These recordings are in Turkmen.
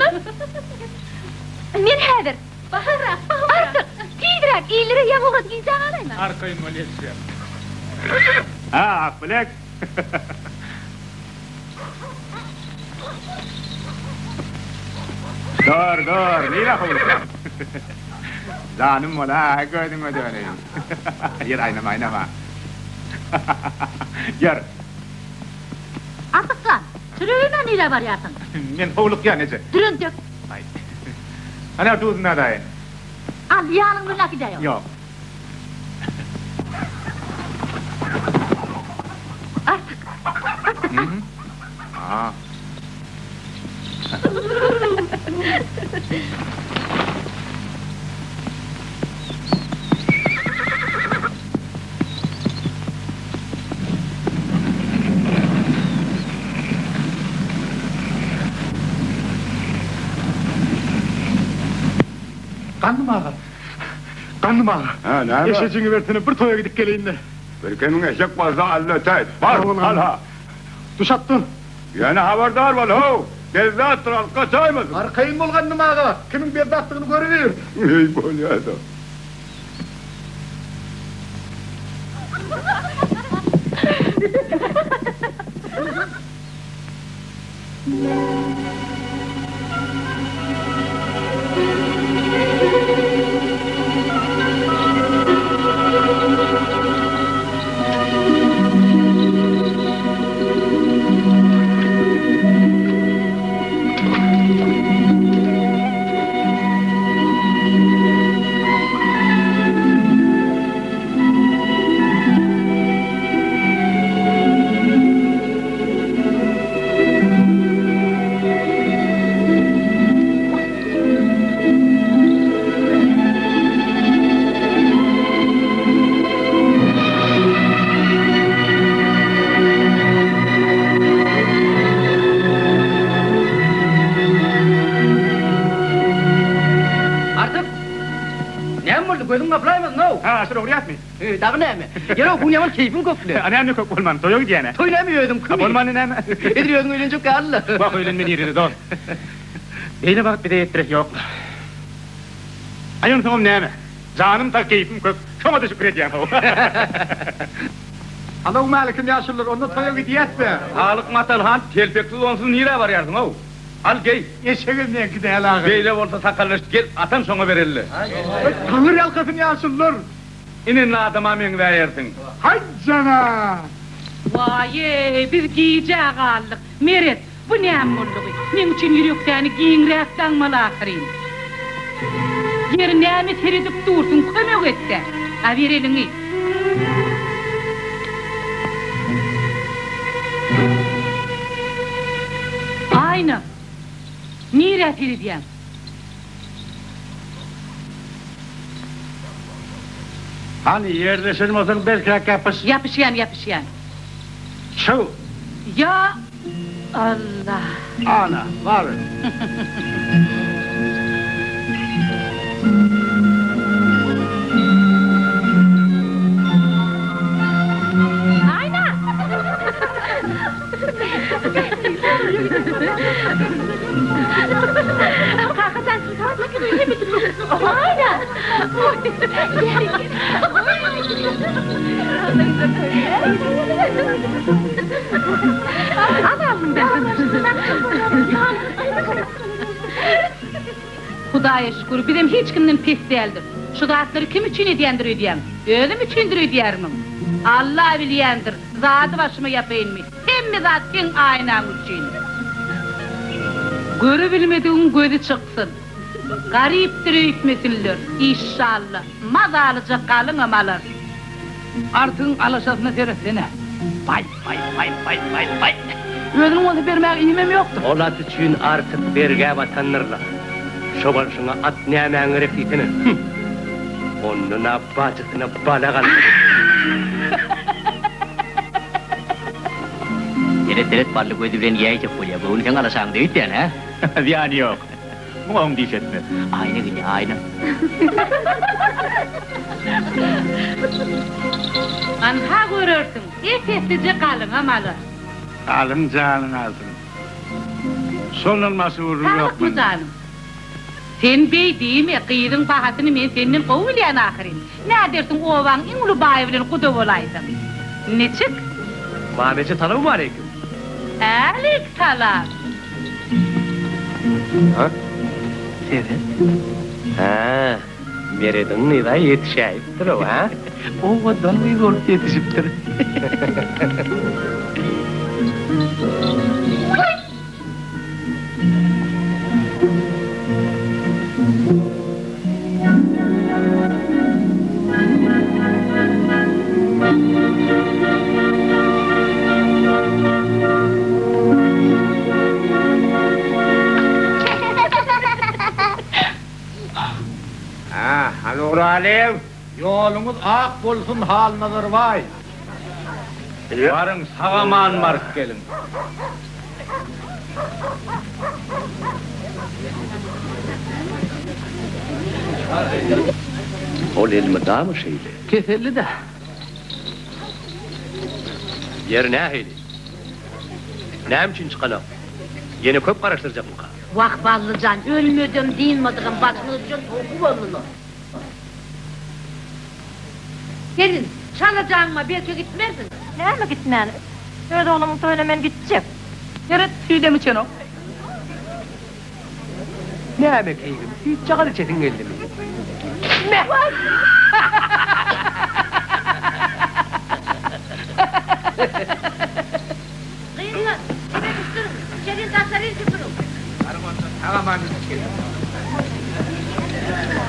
şonda? Men häzir. Artyk, tizräk, illere ýaňy ugrady gijä galaýma. Arkaýyn bol ýetişýän. Ha, Akbilek. Dur, dur, nirä howlukýaň? Janym bol-a, gözüňe döneýin. Ýör, aýnama, aýnama. Ýör. Artyk jan, sürügime nirä barýarsyň? Men howlukýan, eje. Dur entek. Aý. Ana, duzuny adaýyn. Al, ýanyň bilen äkidäý ony. Ýok. Artyk, Artyk, al. A. Gandym aga. Gandym aga. Hä, näme? Eşejiňi bersene, bir toýa gidip geleýin-le. Bir kemiň eşek bolsa al-da ötäýt. Bar, al-ha. Düş atdan. Ýöne habardar bol, how! Bezzatdyr, alyp gaçaýmasyn. Arkaýyn bol, Gandym aga. Kimiň bezzatdygyny görübiýr. Eý, bolýa-da. Artyk! Näme boldy, gözüň gaplaýmasyn-ow! Ha, aşyr ogurýasmy? Heý, dagy näme? Ýeri-ow, bu ýaman keýpiň kökle. A näme kök bolman, toýa gidýän-ä. Toý näme özüňkimi? A bolmany näme? Edil özüň öýlenjek ýaly-la. Wah, öýlenme nirede, dost. Beýle bagt bize ýetdiresi ýok-la. Aý, onsoňam näme? Janym sag, keýpim kök. Şoňa-da şükür edýän-how. Salowmalikim, ýaşulular, onda toýa gidýäs-dä. Halyk Matalhan, telpeksiz onsuz nirä barýarsyň-ow? Al, geý. Eşegem meňki däl ahyry. Beýle bolsa sakallaşyp gel, atam şoňa bereli. Taňry ýalkasyn ýaşulular. Ine indi adama meňzäýersiň. Haý jana! Waý-eý, biz gijä galdyk. Meret, bu näme boldugy? Meň üçin ýürekdäni giňräk daňmaly ahyryn. Ýeri näme seredip dursuň, kömek et-dä. A ber eliňi. Aýna, nirä seredýäň? Hany, ýerleşen bolsaň berkräk ýapyş. Ýapyşýan, ýapyşýan. Çyg! Ýa Alla! Ana, bar. Aýna! Hudaýa şükür, bizem hiç kimden pes däldiris. Şu zatlary kim üçin edýändir öýdýäň? Özüm üçindir öýdýärmiň? Alla bilýändir, zady başyma ýapaýynmy? Hemme zat seň aýnaň üçin. Görübilmedigiň gözi çyksyn. Garypdyr öýtmesinler, işşalla, mazalyja galyňam alar. Artygyň alaşasyna seretsene. Baý, baý, baý, baý, baý, baý. Özüniň bolsa bermäge iýmem ýokdur. Ol at üçin Artyk bergä batandyr-la. Şo bolşuňa at nämäň gerek diýsene. Hüm! Ondan-a bajysyna balak almaly eken. Seret, seret, bally gözi bilen iýäýjek bolýa. Göwni seň alaşaňda öýtýän, hä? Zyýany ýok. Muňa oň diş etmez. Aýna gelýär, aýna. Anha görersiň, ep-eslije galyňam alar. Galyň janyňy alsyn. Şondan başga gürrüň ýok Saglykmy mende. janym? Sen beý diýme, gyzyň bahasyny men senden gowy bilýän ahyryn. Nädersiň obaň iň uly baýy bilen guda bolaýsaň. Niçik? Mameje salowmaleýkim. Älik salam. Ha? Seret. Hä, Merediň gyz-a ýetişäýipdir-ow, hä? Owadan gyz bolup ýetişipdir. Ha, hany uralyň. Ýoluňyz ak bolsun Halnazar baý. Baryň sag-aman baryp geliň. Ol elmydama şeýle. Keselli-dä. Ýeri nähili? Näme üçin çykanok? Ýene köp garaşdyrjakmyka? Wah, Bally jan, ölmedem, dynmadygam başyňa düşen towky boldular. Gelin, çalajaňma, belki gitmersiň? Näme gitmän? Öz oglumyň toýuna men gitjek. Seret, süýdem içenok. Näme keýgim, süýtjagaz içesiň geldimi? Meh! Gyzlar, çebek içdiriň, içerin daşaryn süpüriň. Baryň onda, sag-aman gidip geliň.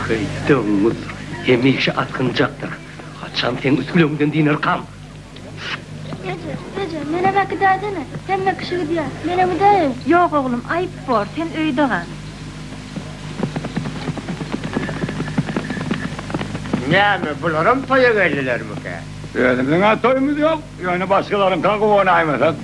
Heý, doňuz, hemişe asgynjakdyr. Haçan seň üsgülegiňden dynarkam? Eje, eje, menem äkidäýsene. Hemme kişi gidýär. Menem gidäýeýin. Ýok, oglum, aýyp bor, sen öýde gal. Näme, bularam toýa geldilermikä? Özümiziň-ä toýumyz ýok, ýöne başgalaryňka guwanaýmasak.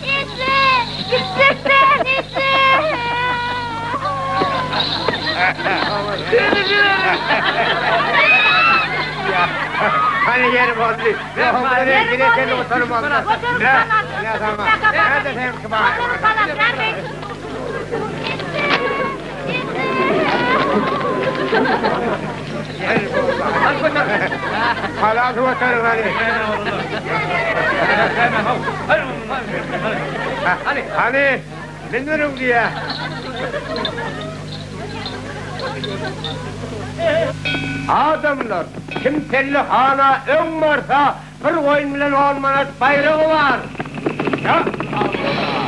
Eje! Gitjek däl, eje! Hany ýeri boldy. Ýeri boldy. Halas oturyň hany. Hany, münüriň diýýä. Adamlar, kim pellehana öň barsa, Bir goýun bilen on manat baýragy bar. Ýa Allah!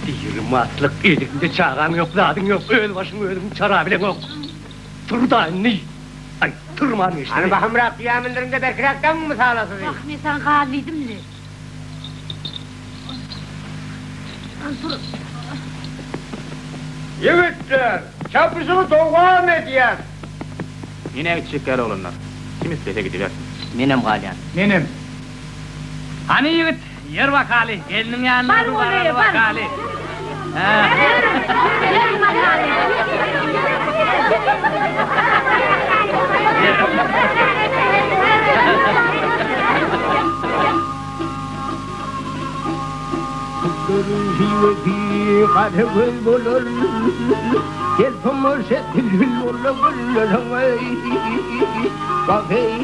Diri maslyk, eliňde çagaň ýok, zadyň ýok, öz başyňy özüň çarabileňok. Tur-da indi! Aý, turman geçdi. Hany bahymrak düýä mündüriň-de berkiräk daňyň mysalasyzy. Wah, men saňa gal diýdim-le. Ýigitler, çapyşygy dowam edýäs! Men-ä gitjek däl oglanlar. Kim islese gidibersin. Menem galýan. Menem. Hany ýigit, ýör bakaly, gelniň ýanyna Bar bir bolýa, baraly bar. bakaly. Hä. Gülleriň şiwesi gara göz bolar, Gel tomaşa bilbil bola gülleriň eý, Wah eý,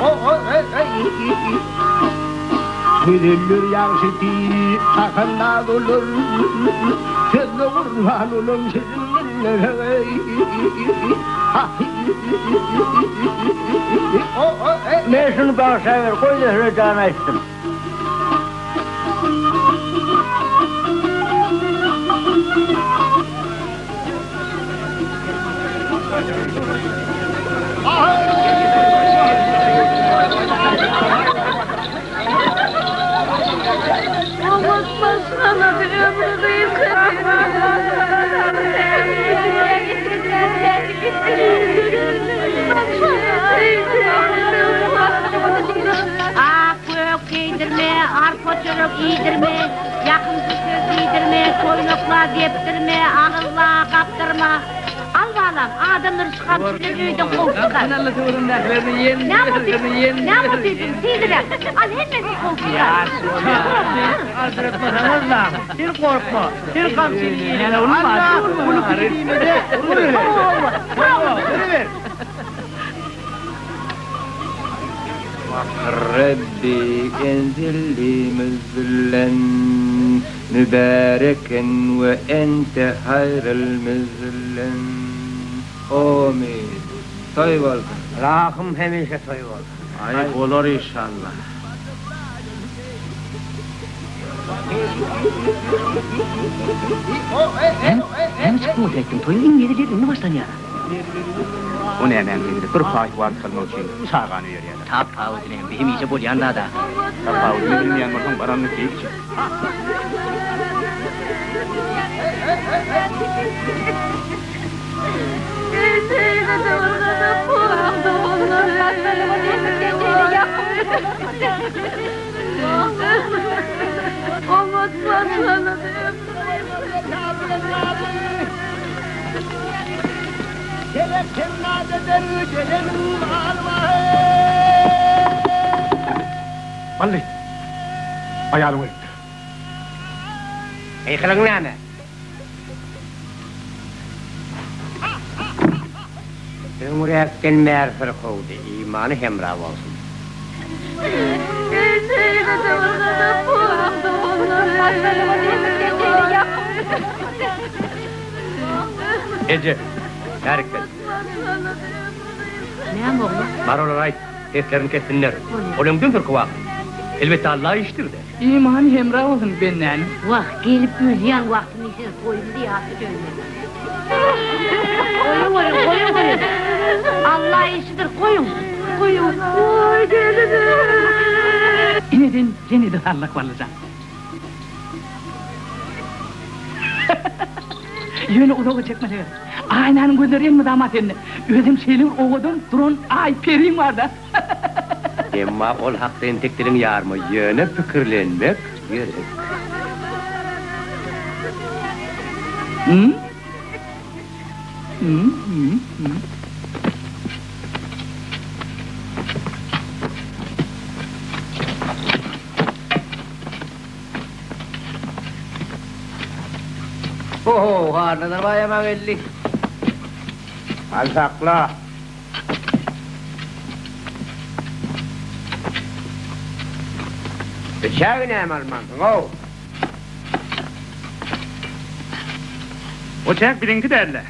o-o-eý. Gözeller ýagşysy şahandaz bolar, Sözde gurban bolan şirin dillere eý, Ah-y-o-o-eý. Men şuny bagşa ber, goý-da şöyle jan aýtsyn. Oňat maşgalady ömri gysga Ak gök geýdirme, arpa çörek iýdirme, ýakymsyz söz diýdirme, toýnakla depdirme, agyzla gapdyrma. Al balam, adamlary şu gamçy bilen öýden kowup çykar. Näme otyrsyň, näme otyrsyň, tizräk, al hemmesini kowup çykar. Sen gorkma, sen gamçyny ýerine urma, uly kiçi diýme-de, uruber. Uruber. Rebbi enzilli müzlen mübäreken we ente haýryl müzlen. Omyn. Toý bolsun. Rahym hemişe toý bolsun. Aý bolar işallah. Näme çykdyň otäýtdiň? Toýuň iň hezil ýeri indi başlanýar. O nämäň hezili? Bir paý wagt almak üçin çagany öýerýärler. Tapawudy näme? Bu hemişe bolýan zat ahyry. Tapawudyny bilmeýän bolsaň baranyny keýp çek. Bally, aýalyň ölüpdir. Gykylygyň näme? Öňräkden bäri syrkawdy, imany hemra bolsun. Eje, bärik gel. Näme oglum? Bar olara aýt, seslerini kessinler. Ol öňden syrkaw ahyry. Elbetde Alla işdir-dä. Imany hemra bolsun bendäniň. Wah, gelip ölýän wagtymy siz goýuň diýýärsiz öýüne. Goýuň, goýuň, goýuň, goýuň. Alla işidir, goýuň, goýuň. Oý, gelinim. Ine sen ýene-de sallak ballyjan. Ýöne uzaga çekmese gerek. Aýnanyň gözleri elmydama sende. Özem şeýle bir owadan duran aý periň bar-da. Emma ol hakda entek diliň ýarma, ýöne pikirlenmek gerek. Ho-ho, Halnazar baýam-a geldi. Al sakla. Bıçagy näme almansyň-ow? O çäk biziňki däl-le.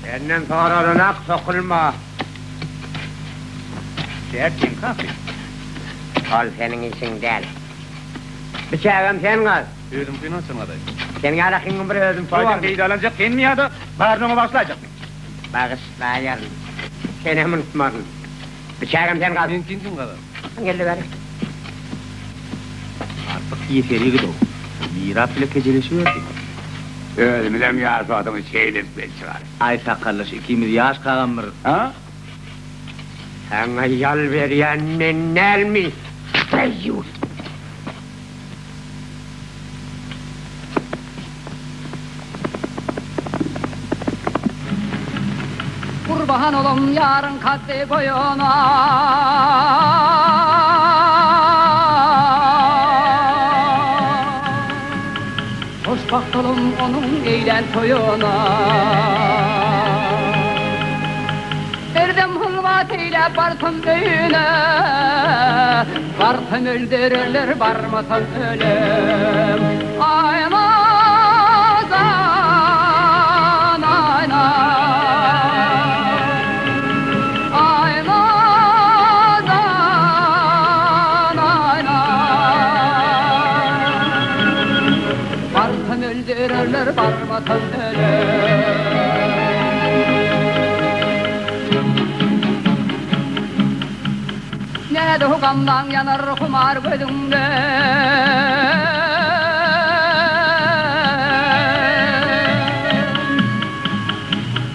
Senden soralynak sokulma. Çäk meňki ahyryn. Ol seniň işiň däl. Bıçagam sen gaz. Özümiňkini haçan gazaýyn? Seniň ýalakyňyň bir özüňki Toýdan barmy? peýdalanjak senmi ýa-da baryny oňa bagyşlaýjakmy? Bagyşlaýaryn. Senem unutmaryn. Bıçagam sen gaz. Meňkini kim gazar? Geldi bäri. Artyk ýeser ýigid-ow. Mirap bile kejeleşiberdi. Özümizem ýaş wagtymyz şeýdip bel çykaryp. Aý sakaldaş ikimiz ýaş kagam bir. A? Saňa ýal berýän men dälmi, deýýus? Gurban olam ýaryň kaddy boýuna. Hoşbagt olam onuň eýlän toýuna. Erdem hyzmat eýläp barsam öýüne, Barsam öldürerler, barmasam ölem. Aý nazan, aý Aý nazan, aý Barsam öldürerler, barmasam ölem. Näde gamlaň ýanar humar gözüňde.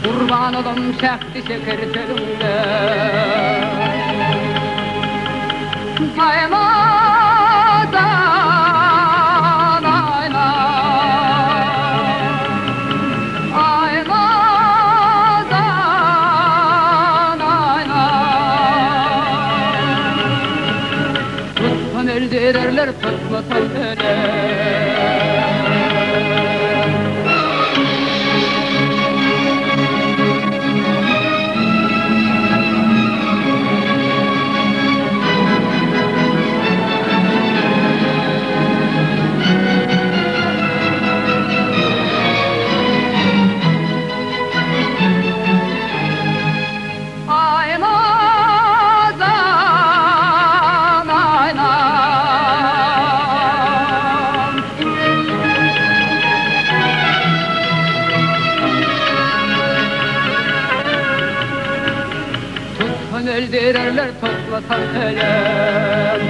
Gurban olam şähdi şeker sözüňde. Aýnadan aýna. Aýnadan aýna. Tutsam öldürerler, tutmasam öler. Aýnadan aýna. Tutsam öldürerler, tutmasam ölem.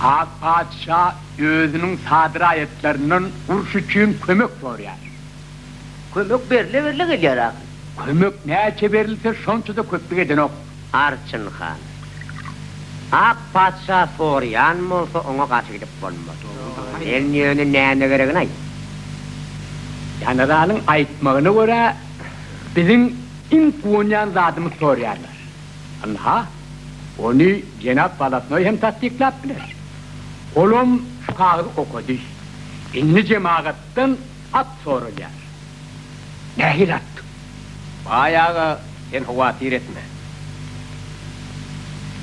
Ak patyşa özüniň sada raýatlaryndan uruş üçin kömek soraýar. Kömek berle-berle gelýär ahyry. Kömek näçe berilse, şonça-da köplük edenok. Arçyn han. Ak patyşa soraýan bolsa, oňa garşy gidip bolmaz. Sen ýöne näme geregini aýt. Generalyň aýtmagyna görä, biziň iň guwanýan zadymyzy soraýarlar. Ynha, ony jenap Walasnoý hem tassyklap biler. Olam şu kagyzy okady. Indi jemagatdan at soralýar. Nähili at? Baý aga, sen howatyr etme.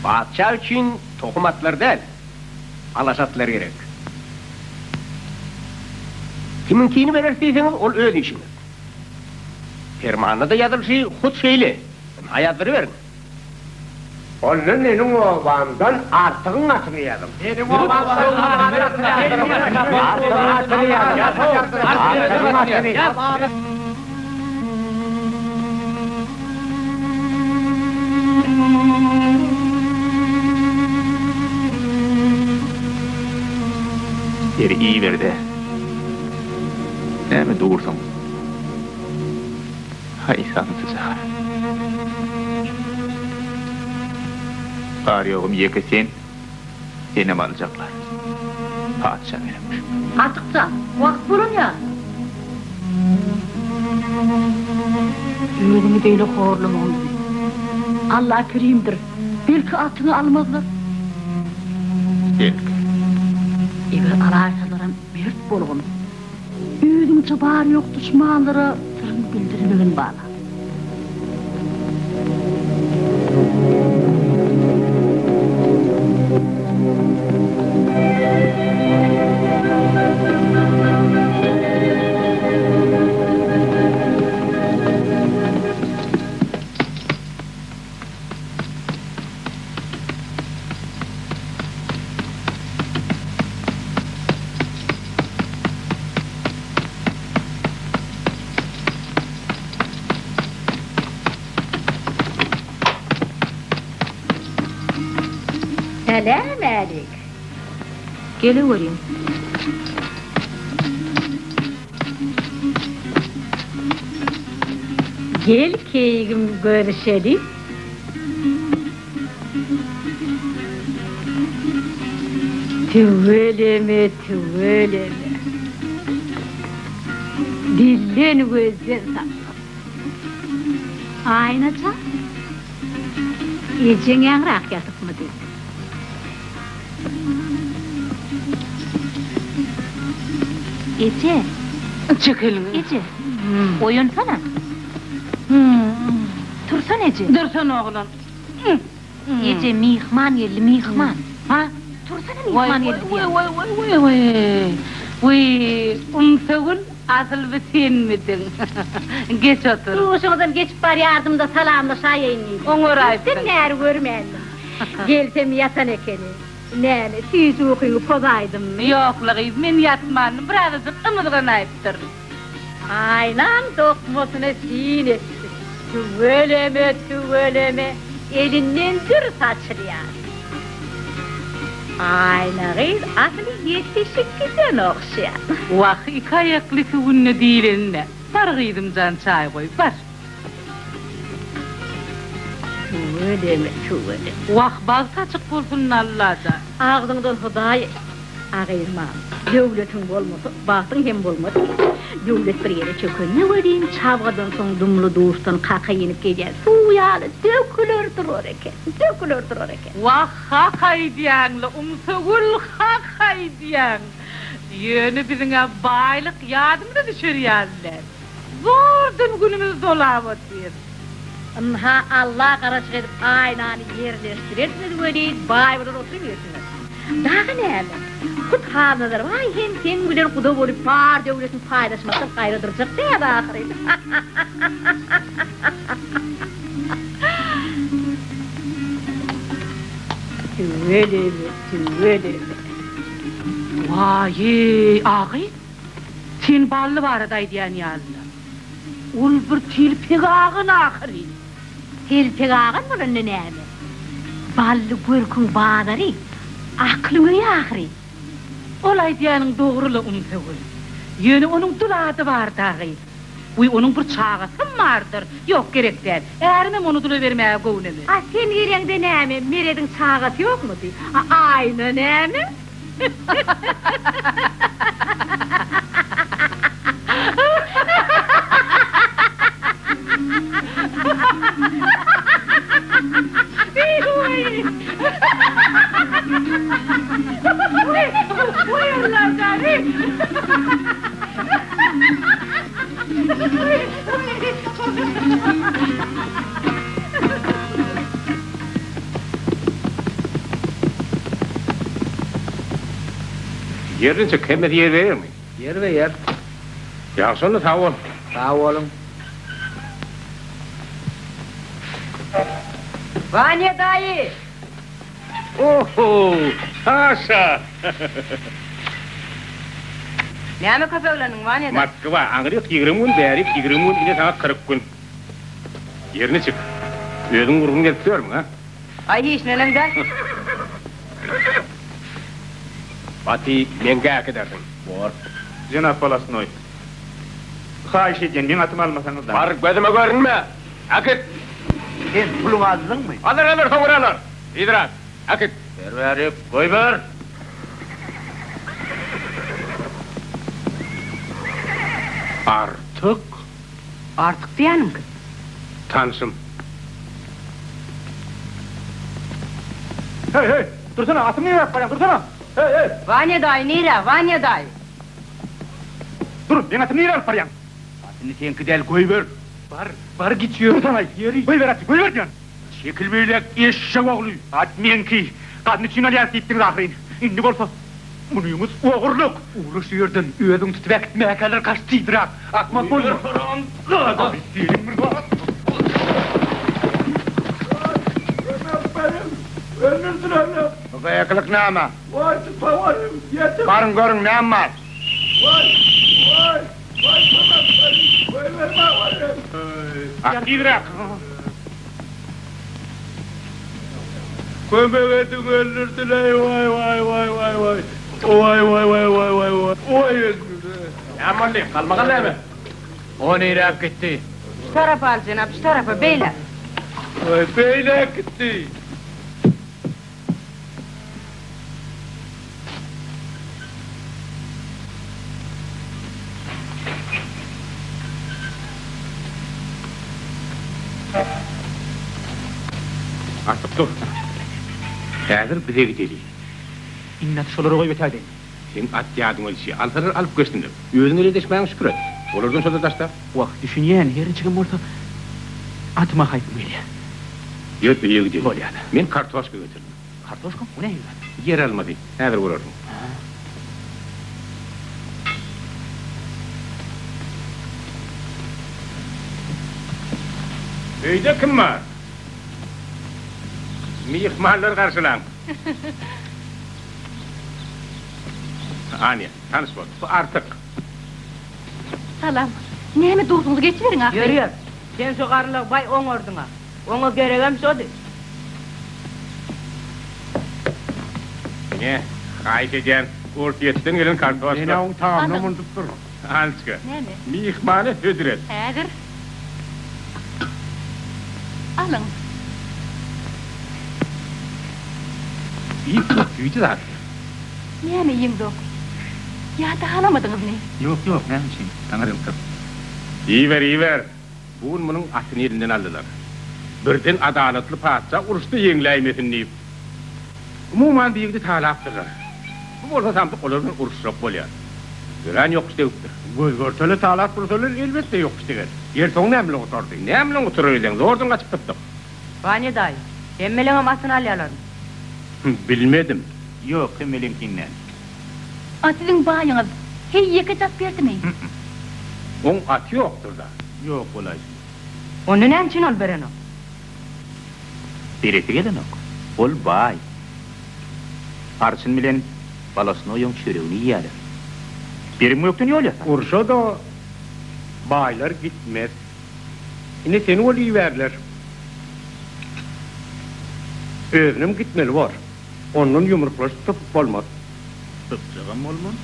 Patyşa üçin tohum atlar däl, alaş atlar gerek. Kimiňkini bereris diýseňiz, ol öz işiňiz. Permanda-da ýazylyşy hut şeýle. Ynha ýazdyryberiň. Onda meniň obamdan Artygyň atyny ýazyň. Meniň obamdan Artygyň atyny ýazyň. Artygyň atyny ýazyň. Ýeri iýiber-de. Näme dursuň? Haý, samsyjak. Bar-ýogum ýeke sen, senem aljaklar. Patyşa gerekmiş. Artyk jan, wagt bolan ýaly. Özüňi beýle horlamagyn bizi. Alla kerimdir, belki atyňy almazlar. Belki. Eger alaýsalaram mert bolgun. Özüňçe bar-ýok duşmanlara syryňy bildirmegin bala. Salam älik. Geleweriň. Gel keýgim görüşeli. Tüweleme, tüweleme. Dilden gözden saklasyn. Aýna jan, ejeň ýaňrak ýatypmydy? Eje! Çek eliňi. Eje! Oýansana! Tursana eje! Dursana oglan. Eje, myhman geldi, myhman. Ha? Tursana myhman geldi diýýän. Waý, waý, waý, waý. Wiý, Umsagül, asyl bu senmidiň? Geç otur. Duşuňyzdan geçip barýardym-da salamlaşaýaýyn diýdim. Oňaraýypsyň. Köpden bäri görmändim. Gelsem ýatan ekeni. Näme, süýji ukyňy pozaýdymmy? Ýok-la gyz, men ýatmandym, birazajyk ymyzganaýypdyryn. Aýnaň dokmasyna syn etdim. Tüweleme, tüweleme, elinden dür saçylýar. Aýna gyz asyl ýetişip giden ogşýar. Wah, iki aýakly iki günde diýlenine. Bar gyzym jan çaý goý, bar. Tüweleme, tüweleme. Wah, bagt açyk bolsun Allajan. Agzyňdan Hudaý agyzman. Döwletiň bolmasa, bagtyň hem bolmaz eken. Döwlet bir ýere çökende welin, çabgadan soň dumly-duşdan kaka inip gelýän suw ýaly döküler durar eken, döküler durar eken. Wah, hak aýdýaň-la, Umsagül, hak aýdýaň. Ýöne biziň-ä baýlyk ýadymyza düşer ýaly däl. Zordan günümizi dolap otyrys. Ynha, Alla garaşyk edip aýnany ýerleşdirersiňiz welin, baý bolar oturybersiňiz. Dagy näme? Hut Halnazar baý hem seň bilen guda bolup bar döwletini paýlaşmakdan gaýra durjak däl ahyryn. Tüweleme, tüweleme. Waý-eý, agy! Sen Bally barada aýdýan ýalyla. Ol bir telpek agan ahyryn. Telpek agan bolanda näme? Bally görküň bazary, aklyň öýi ahyryn. Ol aýdýanyň dogry-la Umsygül. Ýöne onuň dul ady bar dagy. Wiý, onuň bir çagasam bardyr. Ýok, gerek däl. Ärimem ony dula bermäge göwnemez. A sen geleňde näme, Merediň çagasy ýokmudy? A Aýna näme? Ýerden çyk, hemmesi ýerbe-ýermi? Ýerbe-ýer. Ýagşy onda, sag bol. Sag boluň. Wanýa daýy! Oho, Saşa! Näme köpeglendiň, Wanýa daýy? Moskwa, aňryk 20 gün, bärik 20 gün, ine saňa 40 gün. Ýeri niçik? Özüň gurgun gezip ýörmüň, a? Aý, hiç neneň däl. Baty, meňkä äkidersiň. Bor. Jenap Polasnoý, haýyş edýän, meň atymy almasaňyz-da. Bar, gözüme görünme! Äkit! Sen puluňy aldyňmy? Alar, alar, soňra alar. Yzrak, äkit! Ber bärik, goýber! Artyk? Artyk diýýäniň kim? Tanşym. Heý, heý, dursana, atymy nirä alyp barýaň, dursana! Heý, heý! Wanýa daýy nirä, Wanýa daýy? Dur, meň atymy nirä alyp barýaň? Atyny seňki däl, goýber! Bar, bar git ýör. Dursana, ýeri, goýber aty, goýber diýýän! Çekil beýläk, eşşek ogly! At meňki, gazna üçin alýarys diýipdiňiz ahyryn. Indi bolsa, munyňyz ogurlyk! Ugra şu ýerden, özüň tutup äkitmäkäler gaç tizräk! Akmak bolma! Haramzada! Seniň bir zat! Bu gykylyk näme? Baryň görüň näme bar? Tizräk! Kömek ediň öldürdileý waý waý waý waý waý waý waý waý waý waý waý waý öldürdiler. Näme boldy? Galmagal näme? O niräk gitdi? Şu tarapa al jenap, şu tarapa, beýläk. Waý beýläk gitdi. Artyk dur. Häzir bize gideli. Indi aty şolara goýup ötäýdeýin. Seň at ýadyňa düşýär. Alsalar alyp geçsinler. Özüň ele deşmäňe şükür et. Olardan şo-da daşda. Wah, düşünýän, her niçigem bolsa, atyma haýpym gelýär. Ýör, öýe gideli. Bolýar-da. Men kartoşka getirdim. Kartoşka? O nähili zat? Ýer almasy. Häzir görersiň. Öýde kim bar? Myhmanlary garşylaň. Anýa, tanyş bol. Bu Artyk. Salam. Näme dursuňyz, geçiberiň ahyry. Ýör, ýör. Sen şo garrylygy baý oňardyň-a. Oňa geregem şody. Ine, haýyş edýän, Orsýetden gelen kartoşka. Men-ä oň tagamynam unudupdyryn. Ançka, Näme? myhmana hödür et. Häzir. Alyň. Iýip gör, süýji zat. Näme iýeňzok? Ýa-da halamadyňyzmy? Ýok, ýok, näme üçin? Saňa ýylkyp. Iýiber, iýiber. Bu gün munuň atyny elinden aldylar. Birden adalatly patyşa uruşda ýeňläýmesin diýip. Umuman, bu ýigidi talapdyrlar. Bu bolsa samsyk olar bilen uruşjak bolýar. Örän ýokuş degipdir. Göz-görtele talap dursalar, elbetde ýokuş deger. Ýeri soň näme bilen gutardy? Näme bilen gutarar öýdýäň? Zordan gaçyp sypdyk. Wanýa daýy, hemmeleňem atyny alýalarmy? Bilmedim. Ýok, hemmeleňkini däl. A siziň baýyňyz heý ýekeje at berdimi? Oň aty ýokdur-da. Ýok bolaýsyn. Onda näme üçin ol berenok? Beresi gelenok. Ol baý. Arçyn bilen Balasnoýyň çöregini iýýäler. Berim gökden ýol ýasar. Urşa-da baýlar gitmez. Ine seni ol ibärler. Özünem gitmeli bor. Ondan ýumruklaşyp sypyp bolmaz. Sypjagam bolmaz.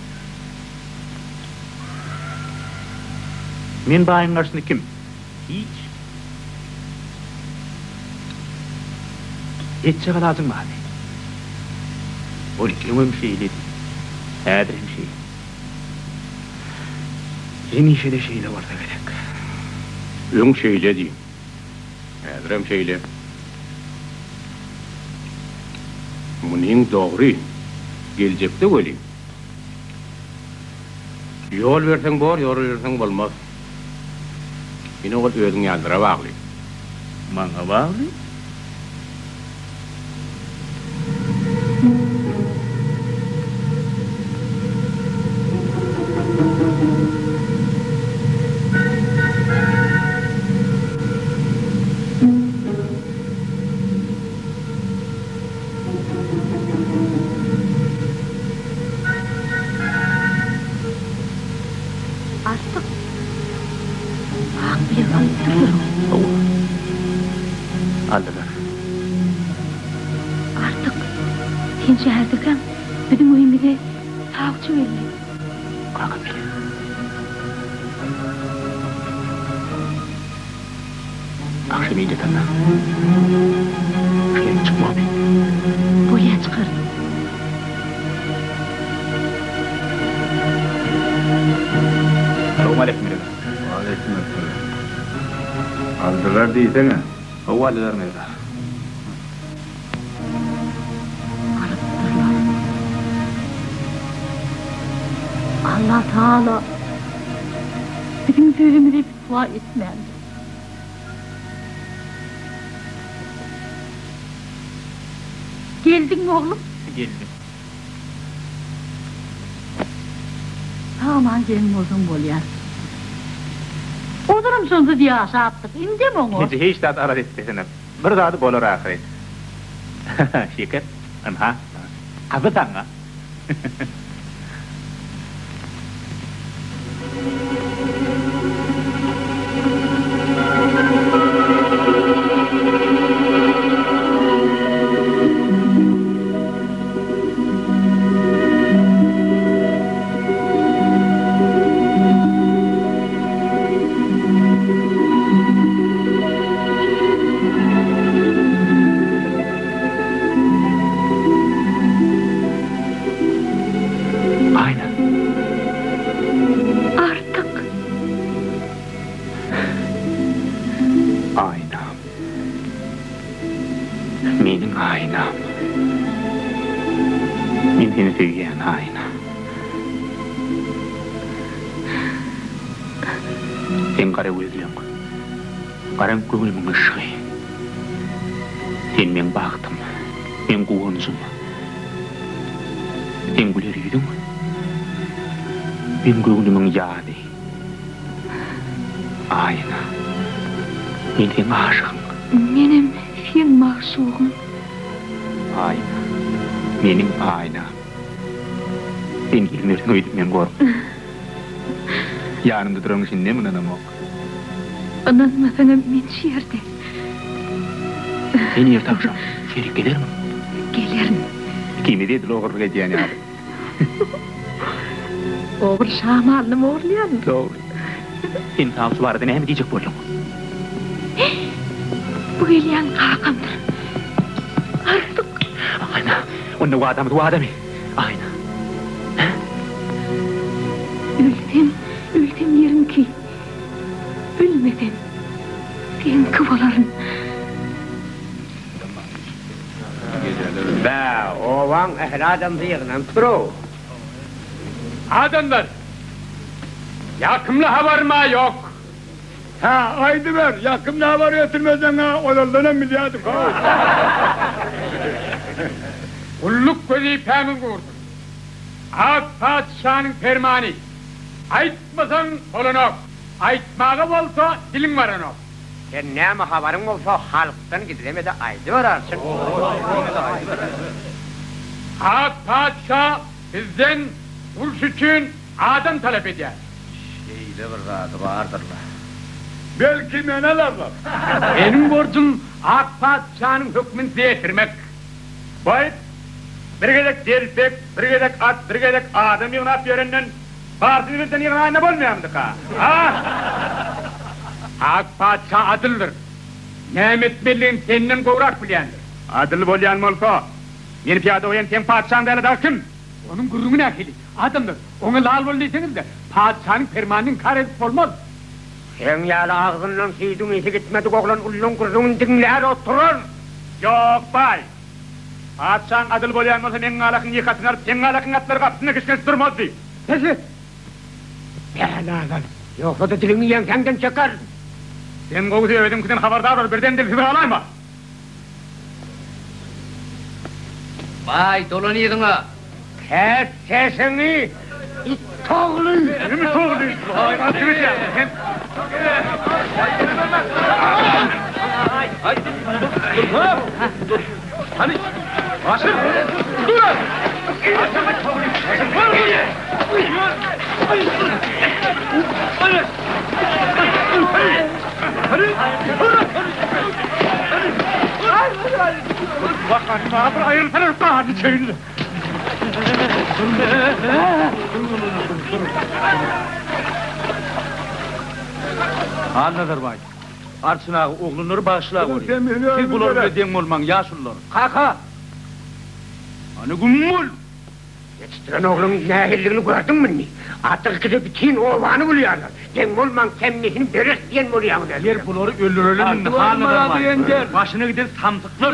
Men baýyň garşysynda kim? Hiç. Etjek alajyň barmy? Ol öňem şeýledi. Häzirem şeýle. Hemişe-de şeýle bolsa gerek. Öň şeýledi. Häzirem şeýle. Munyň dogry. Geljekde welin. Ýol berseň bor, ýol berseň bolmaz. Ine ol özüň ýalylara bagly. Maňa bagly? Artyk ak bilek alypdyrlar. Hawa. Aldylar. Artyk, sen şäherdekäň biziň öýümize sawçy geldi. Kakam gelýär. Agşam il ýatanda şu ýerden çykmaly. Bolýa çykaryn. Salowmaleýkim Mirza. Waleýkim essalam. Aldylar diýsene. Hawa aldylar Mirza. Alypdyrlar. Allatagala biziň sözümizi pitwa etmändir. Geldiňmi oglum? Geldim. Sag-aman gelen bolsaň bolýar. Ozalam şonsuz ýaşapdyk, indem oňa. Eje hiç zat alada etmesene. Bir zady bolar ahyry. Şeker, ynha, gazy saňa. Aýna. Artyk. Aýnam. Aýnam. Men seni söýýän, Aýna. Seň gara gözleň, garaňky göwnümiň yşygy. Sen meň bagtym, meň guwanjym. Seň güler ýüzüň, meň göwnümiň ýazy. Aýna, men seň aşygyň. Menem seň magşugyň. Aýna, meniň Aýnam. Sen gelmersiň öýdüp men gorkdum. Ýanymda duranyň şindem ynanamok. Ynanmasaňam men şu ýerde. Sen erte agşam şerik gelermiň? Gelerin. Ikimiz edil ogurlyk edýän ýaly. Ogry şamalynam ogurlaýarmy? Dogry. Sen sawçy barada näme diýjek bolduň? Bu gelýän kakamdyr. Artyk. Aýna, onda wadamyz wadamy? Aýna. Hä? Ölsem, ölsem ýeriňki. Ölmesem, seňki bolaryn. Bä, obaň ähli adamsy ýygnanypdyr-ow. Adamlar, ýakymly habarym-a ýok. Hä, aýdyber, ýakymly habar getirmeseň-ä ozaldanam bilýärdik-ow. Gulluk wezipämiz gursun. Ak patyşanyň permany. Aýtmasaň bolanok, aýtmaga bolsa diliň baranok. Sen näme habaryň bolsa halkdan gizleme-de aýdyber arçyn. Ak patyşa bizden uruş üçin adam talap edýär. Şeýle bir zady bardyr-la. Belki meni alarlar. Meniň borjum ak patyşanyň hökmüni size ýetirmek. Baý, bir gezek delpek, bir gezek at, bir gezek adam ýygnap ýörenden barysyny birden ýygnaýanda bolmaýarmydyka, a? Ak patyşa adyldyr. Näme etmelidigini senden gowrak bilýändir. Adyl bolýan bolsa, meni pyýada goýan seň patyşaň däl-de dagy kim? Onuň gürrüňi nähili? Adamlar, oňa lal bol diýseňiz-de, patyşanyň permanyny inkar edip bolmaz. Seň ýaly agzyndan süýdüň ysy gitmedik oglan ullaň gürrüňini diňlär oturar. Ýok, baý. Patyşaň adyl bolýan bolsa meň galakyň ýekasyny alyp, seň galakyň atlary gapysynda kişňeşip durmazdy. Bes et! Bäladan! Ýogsa-da diliňi ýeňsäňden çekerin. Sen gowusy özüňkiden habardar bol, birden dilsiz galaýma. Baý, dolan yzyňa! Kes sesiňi, it ogly! Kim it ogly? Kim it ýa? Sen! Halnazar baý, Arçyn aga oglanlary bagyşla görýär. Siz bular bilen deň bolmaň, ýaşulular. Kaka! Hany güm bol! Ýetişdiren ogluň nähililigini gördüňmi indi? Artyk ikisi bütin obany gülýärler. Deň bolmaň, temmisini bereris diýen bolýaňyz özüňiz. Ýer bulary öldürelim indi, Halnazar baý. Başyna giden samsyklar.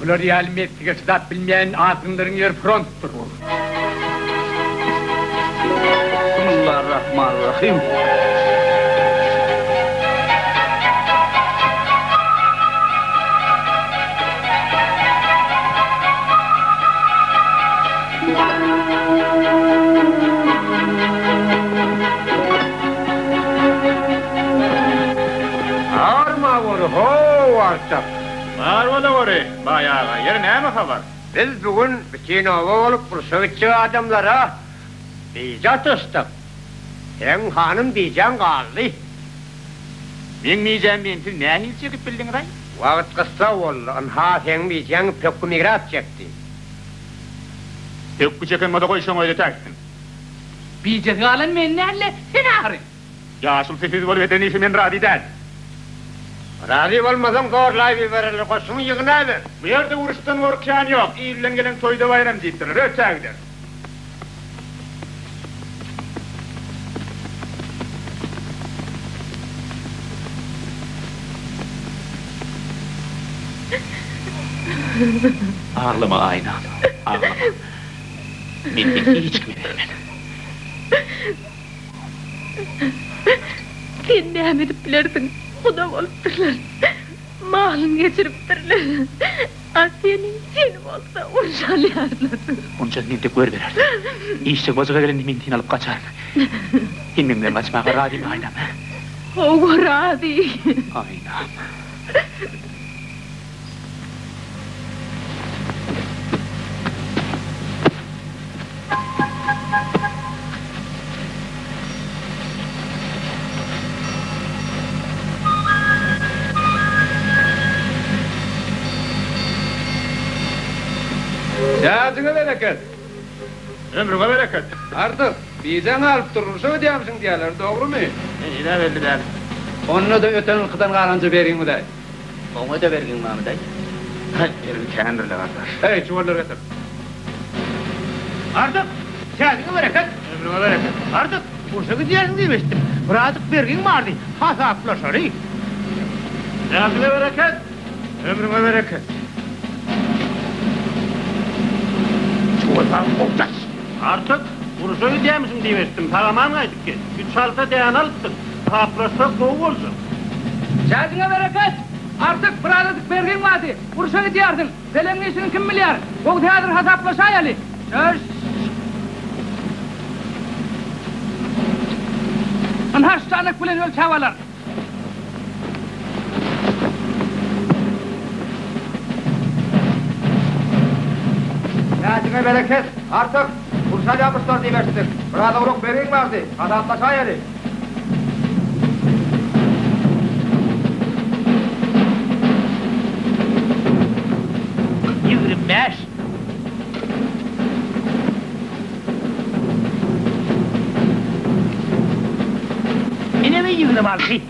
Bular ýaly meslige çydap bilmeýän azgynlaryň ýeri frontdyr. Bismillarrahmanirrahim. Arma gory, how arçak! Bar bolaweri, baý aga, ýeri näme habar? Biz bu gün bütin oba bolup urşa gitjek adamlara bije atyşdyk. Seň hanym bijäň galdy. Meň bijäm mensiz nähili çekip bildiňiz-aý? Wagt gyssag boldy. Ynha, seň bijäň pökgi migrap çekdi. Pökgi çeken bolsa goý şoň özi täksin. Bijesi galan men däl-de, sen ahyry. Ýaşuly sesiz bolup eden işe men razy däl. Razy bolmasaň zorlaýyp ibererler, goşuňy ýygnaber. Bu ýerde uruşdan gorkýan ýok, ilden gelen toýda baýram diýipdirler, ötä gider. Aglama Aýnam, aglama. Men seni hiç kime bermen. Sen näme edip bilersiň? Guda bolupdyrlar. Malyny geçiripdirler. A seni, seni bolsa urşa alýarlar. Onça entek görübereris. Işjek bajyga gelende men seni alyp gaçaryn. Sen meň bilen gaçmaga razymy, Aýnam? Hawa, razy. Aýnam. Täjiňe bereket! Ömrüňe bereket! Artyk, bijäňi alyp durmuşa gidýärmişiň diýýärler, dogrumy? Heniz-ä belli däl. Onda-da öten ýylkydan galanja bergiňiz-äý. Oňa-da bergiň barmy daýy? Haý, bergi kändir-le gardaş. Heý, çuwallary getir. Artyk, täjiňe bereket! Ömrüňe bereket! Artyk, urşa gidýärsiň diýip eşitdim. Birazjyk bergiň bardy, hasaplaşaly. Täjiňe bereket! Ömrüňe bereket! Çuwaldan gowdaş! Artyk, urşa gidýärmişiň diýip eşitdim. Sag-aman gaýdyp gel. Üç halta däne alypdyk. Hasaplaşsak gowy boljak. Täjiňe bereket! Artyk, birazajyk bergiň bardy. Urşa gidýärsiň. Peleňiň işini kim bilýär? Gowusy häzir hasaplaşaýaly. Çöş! Ynha şu çanak bilen ölçäp alar. Täjiňe bereket, Artyk! Urşa alýamyşlar diýip eşitdik. Biraz owlak bergiň bardy, hasaplaşaýaly. 25. Ineme 26.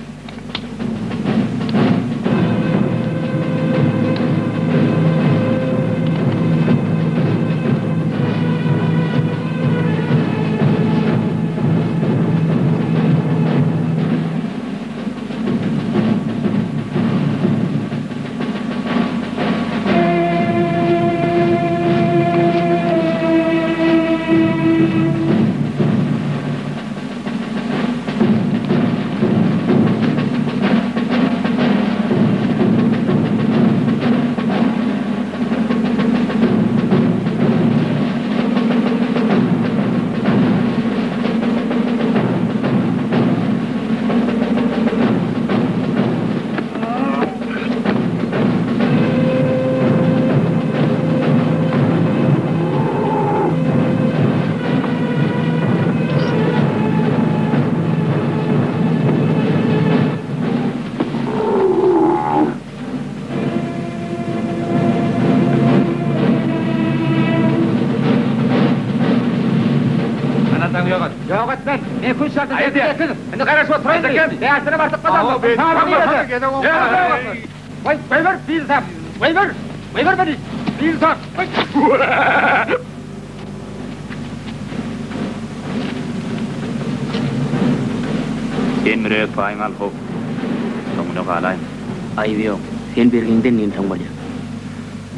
Ýok etmen. Men kün şartly sekiz. Indi garaşyp oturaýyn. Bäşine barsak gazandyk. Goý, goýber, binsap. Goýber. Goýber meni. Binsap. Sen bir öz paýyňy al how. Soňuna galaýma. Aýby ýok. Sen bergiňden dynsaň bolýar.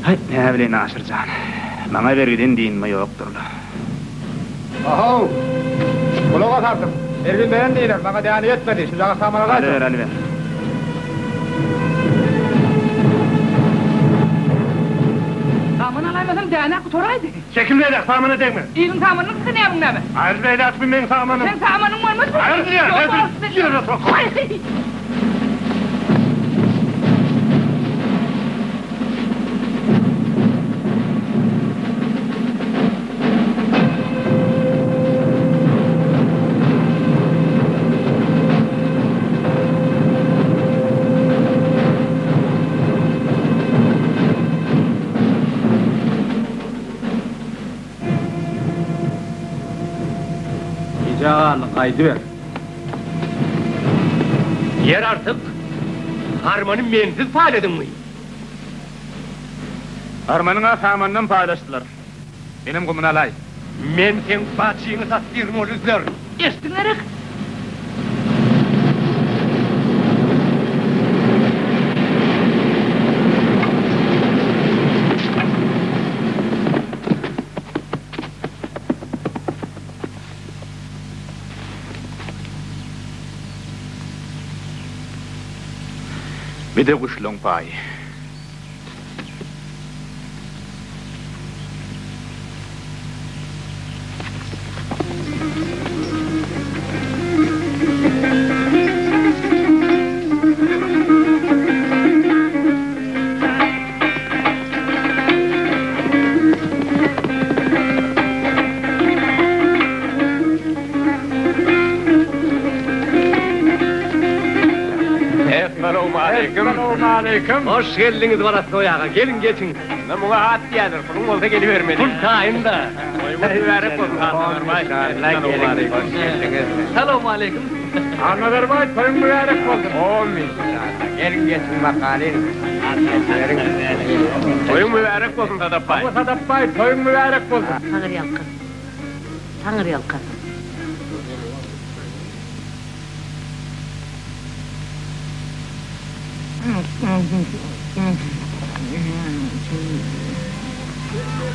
Haý, näbileýin Aşyr jan. Maňa bergiden dynma ýokdur-la. Ahow! Gulak as artyk. Bergin beren diýler, maňa däne ýetmedi. Şujagaz saman alaýsaň. Alyber, alyber. Saman alaýmasaň däne gutaraýdy. Çekil beýläk, samana degme. Iliň samanyny gysa nämiň näme? Aýryl beýläk, bu meň samanym. Seň samanyň bolmaz. Aýryl diýýän, häzir ýere sokaryn. Gijä galdyk, gaýdyber. Ýer artyk, harmany mensiz paýladyňmy? Harmanyň-a samanynam paýlaşdylar. Menem gumuna alaý. Men seň bajyňy satdyryn ol üzler. Eşitdiň gerek? Bir-de guşlaň paýy. Essalawmaleýkim. Hoş geldiňiz Baratnoý aga. Geliň geçiň. Ine muňa at diýerler. Puluň bolsa gelibermeli. Pul taýyn-da. Toýuňyz mübärek bolsun, Annazarbaý. Geliň, hoş geldiňiz. Salowmaleýkim. Annazarbaý, toýuň mübärek bolsun. Amin. Geliň geçiň bakalyň. Toýuň mübärek bolsun Sadapbaý. Hawa Sadapbaý, toýuň mübärek bolsun. Taňyrýalkasyn. Taňyrýalkasyn.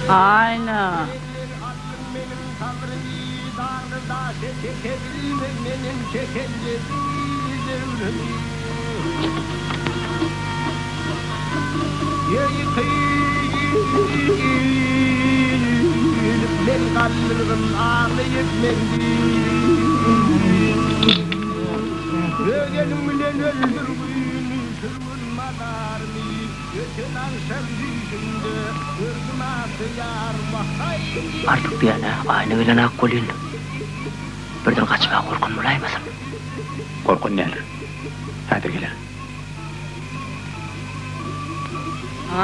Aýna. Artyk diýýän-ä, Aýna gelen-ak welin, birden gaçmaga gorkan bolaýmasyn? Gorkan däldir. Häzir geler.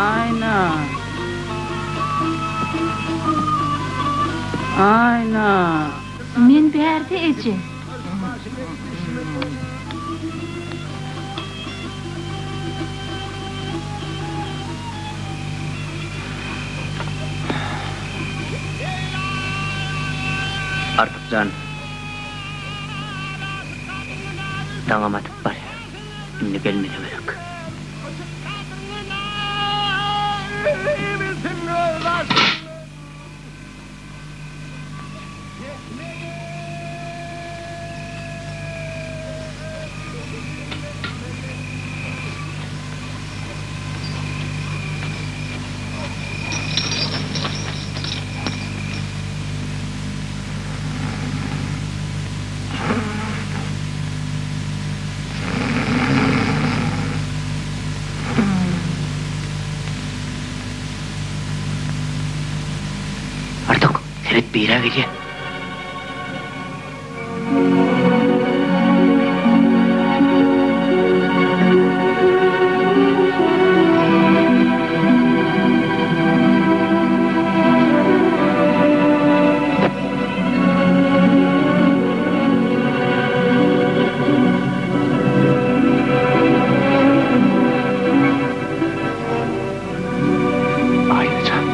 Aýna. Aýna. Men bärde, eje. Artyk jan, daňam atyp barýar. Indi gelmese gerek. Artyk, seret birä gelýä. Aýnajan.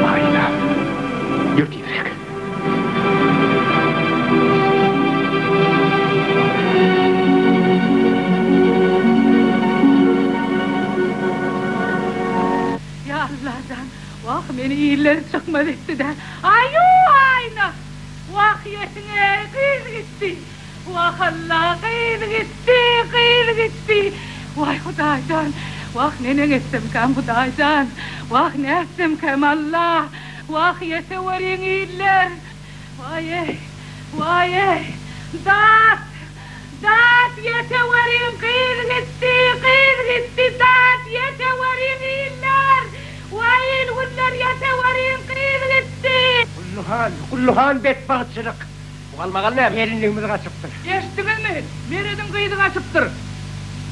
Aýna. Ýör tizräk. Ýa Allajan, wah, meni iller çykmaz etdi-dä. Aýu, Aýna! Wah, ýetiň-eý, gyz gitdi! Wah, Alla, gyz gitdi, gyz gitdi! Waý, Hudaý jan! Wah, neneň etsemkäm, Hudaý jan! Wah, nätsemkäm, Alla! Wah, ýeteweriň, iller! Waý-eý, waý-eý! Dat! Dat, ýeteweriň, gyz gitdi, gyz gitdi, dat, ýeteweriň, iller! Waý, il-günler, ýeteweriň, gyz gitdi! Gulluhan, Gulluhan betbagtçylyk! Bu galmagal näme? Gelinligimiz gaçypdyr. Eşitdiňizmi? Merediň gyzy gaçypdyr.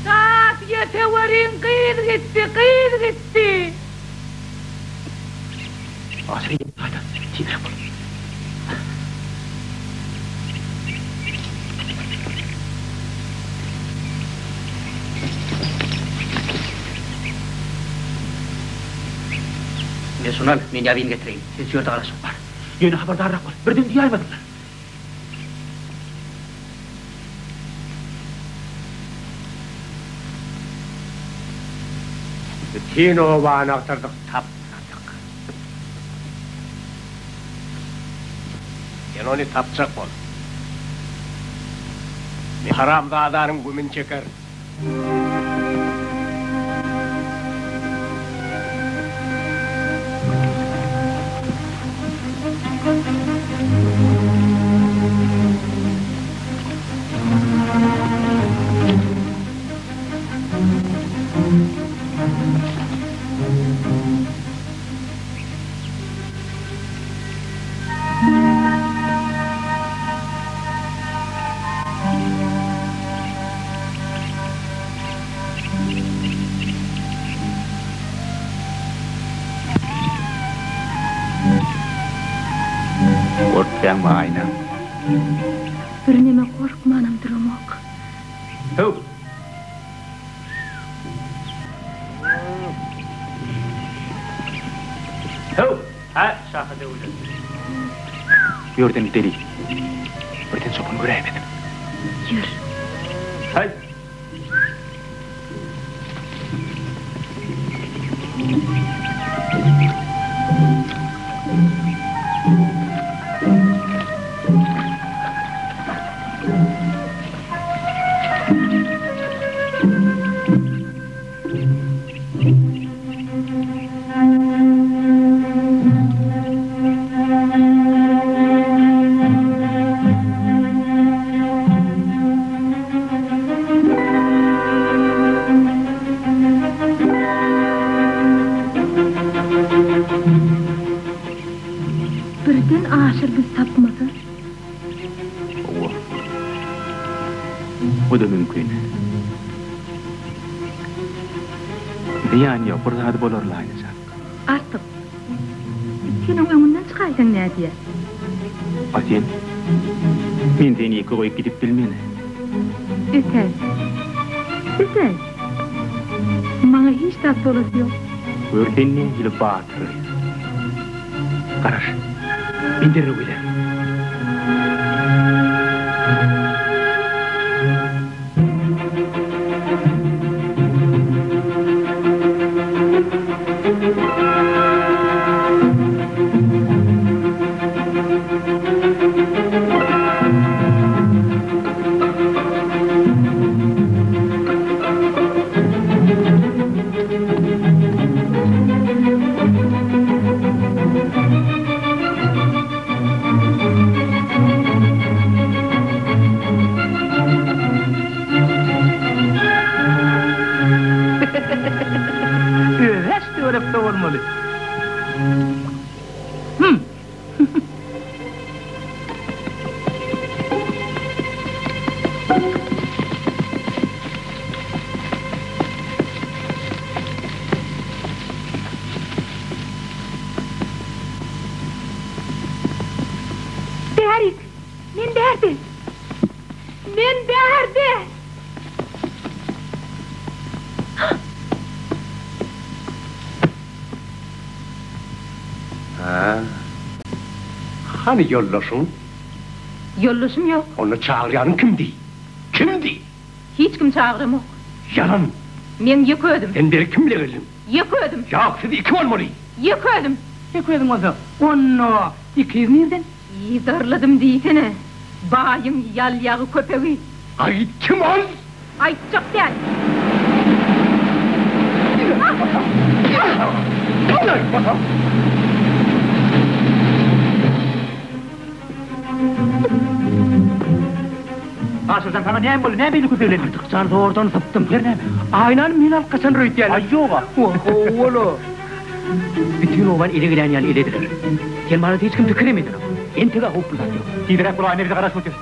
Dat, ýeteweriň, gyz gitdi, gyz gitdi! Asyl ýa-da tizräk bol. Men şuny al, men ýazyny getireýin. Siz şu ýerde garaşyň. Bar. Ýöne habardarrak bol. Birden duýaýmasynlar. Bütin obany agtardyk, tapmadyk. Sen ony tapjak bol. Men haramzadanyň gümüni çekerin. Gorkýaňmy, Aýna? Birneme gorkmanam duramok. Höw! Höw! Hä, şaha döwlet. Bu ýerden gideli. Birden çopan göräýmesin. Ýör. Häý! Birden Aşyr bizi tapmasa? Hawa. O-da mümkin. Zyýany ýok, bir zady bolar-la, Aýnajan. Artyk. Sen oň öňünden çykaýsaň nädýä? A sen? Men seni ýeke goýup gidip bilmen. Ötäý. Ötäý. Maňa hiç zat bolasy ýok. Gör sen nähili batyr gyz. Garaş. Men derrew gelerin. Öweş töwerekde bolmaly. Hüm. Bärik! Men bärde! Men bärde! Hä? Hany ýoldaşyň? Ýoldaşym ýok. Onda çagyrýanyň kimdi? Kimdi? Hiç kim çagyramok. Ýalan! Meň ýeke özüm. Sen beri kim bile geldiň? Ýeke özüm. Ýok, siz iki bolmaly. Ýeke özüm. Ýeke özüň bolsa, onda ikiz nirden? Yzarladym diýsene, baýyň ýalýagy köpegi. Aýt, kim ol? Aýtjak däl. Aşyrjan saňa näme boldy, näme beýle köpeglendiň? Artyk jan zordan sypdym. Ýer näme? Aýnany men alyp gaçandyr öýtýärler. Aý ýog-a. Ho-o-la. Bütin obany ele gelýän ýaly elediler. Sen barada hiç kim pikirem edenok. Entek-ä howply zat ýok. Tizräk bol Aýna bize garaşyp otyr.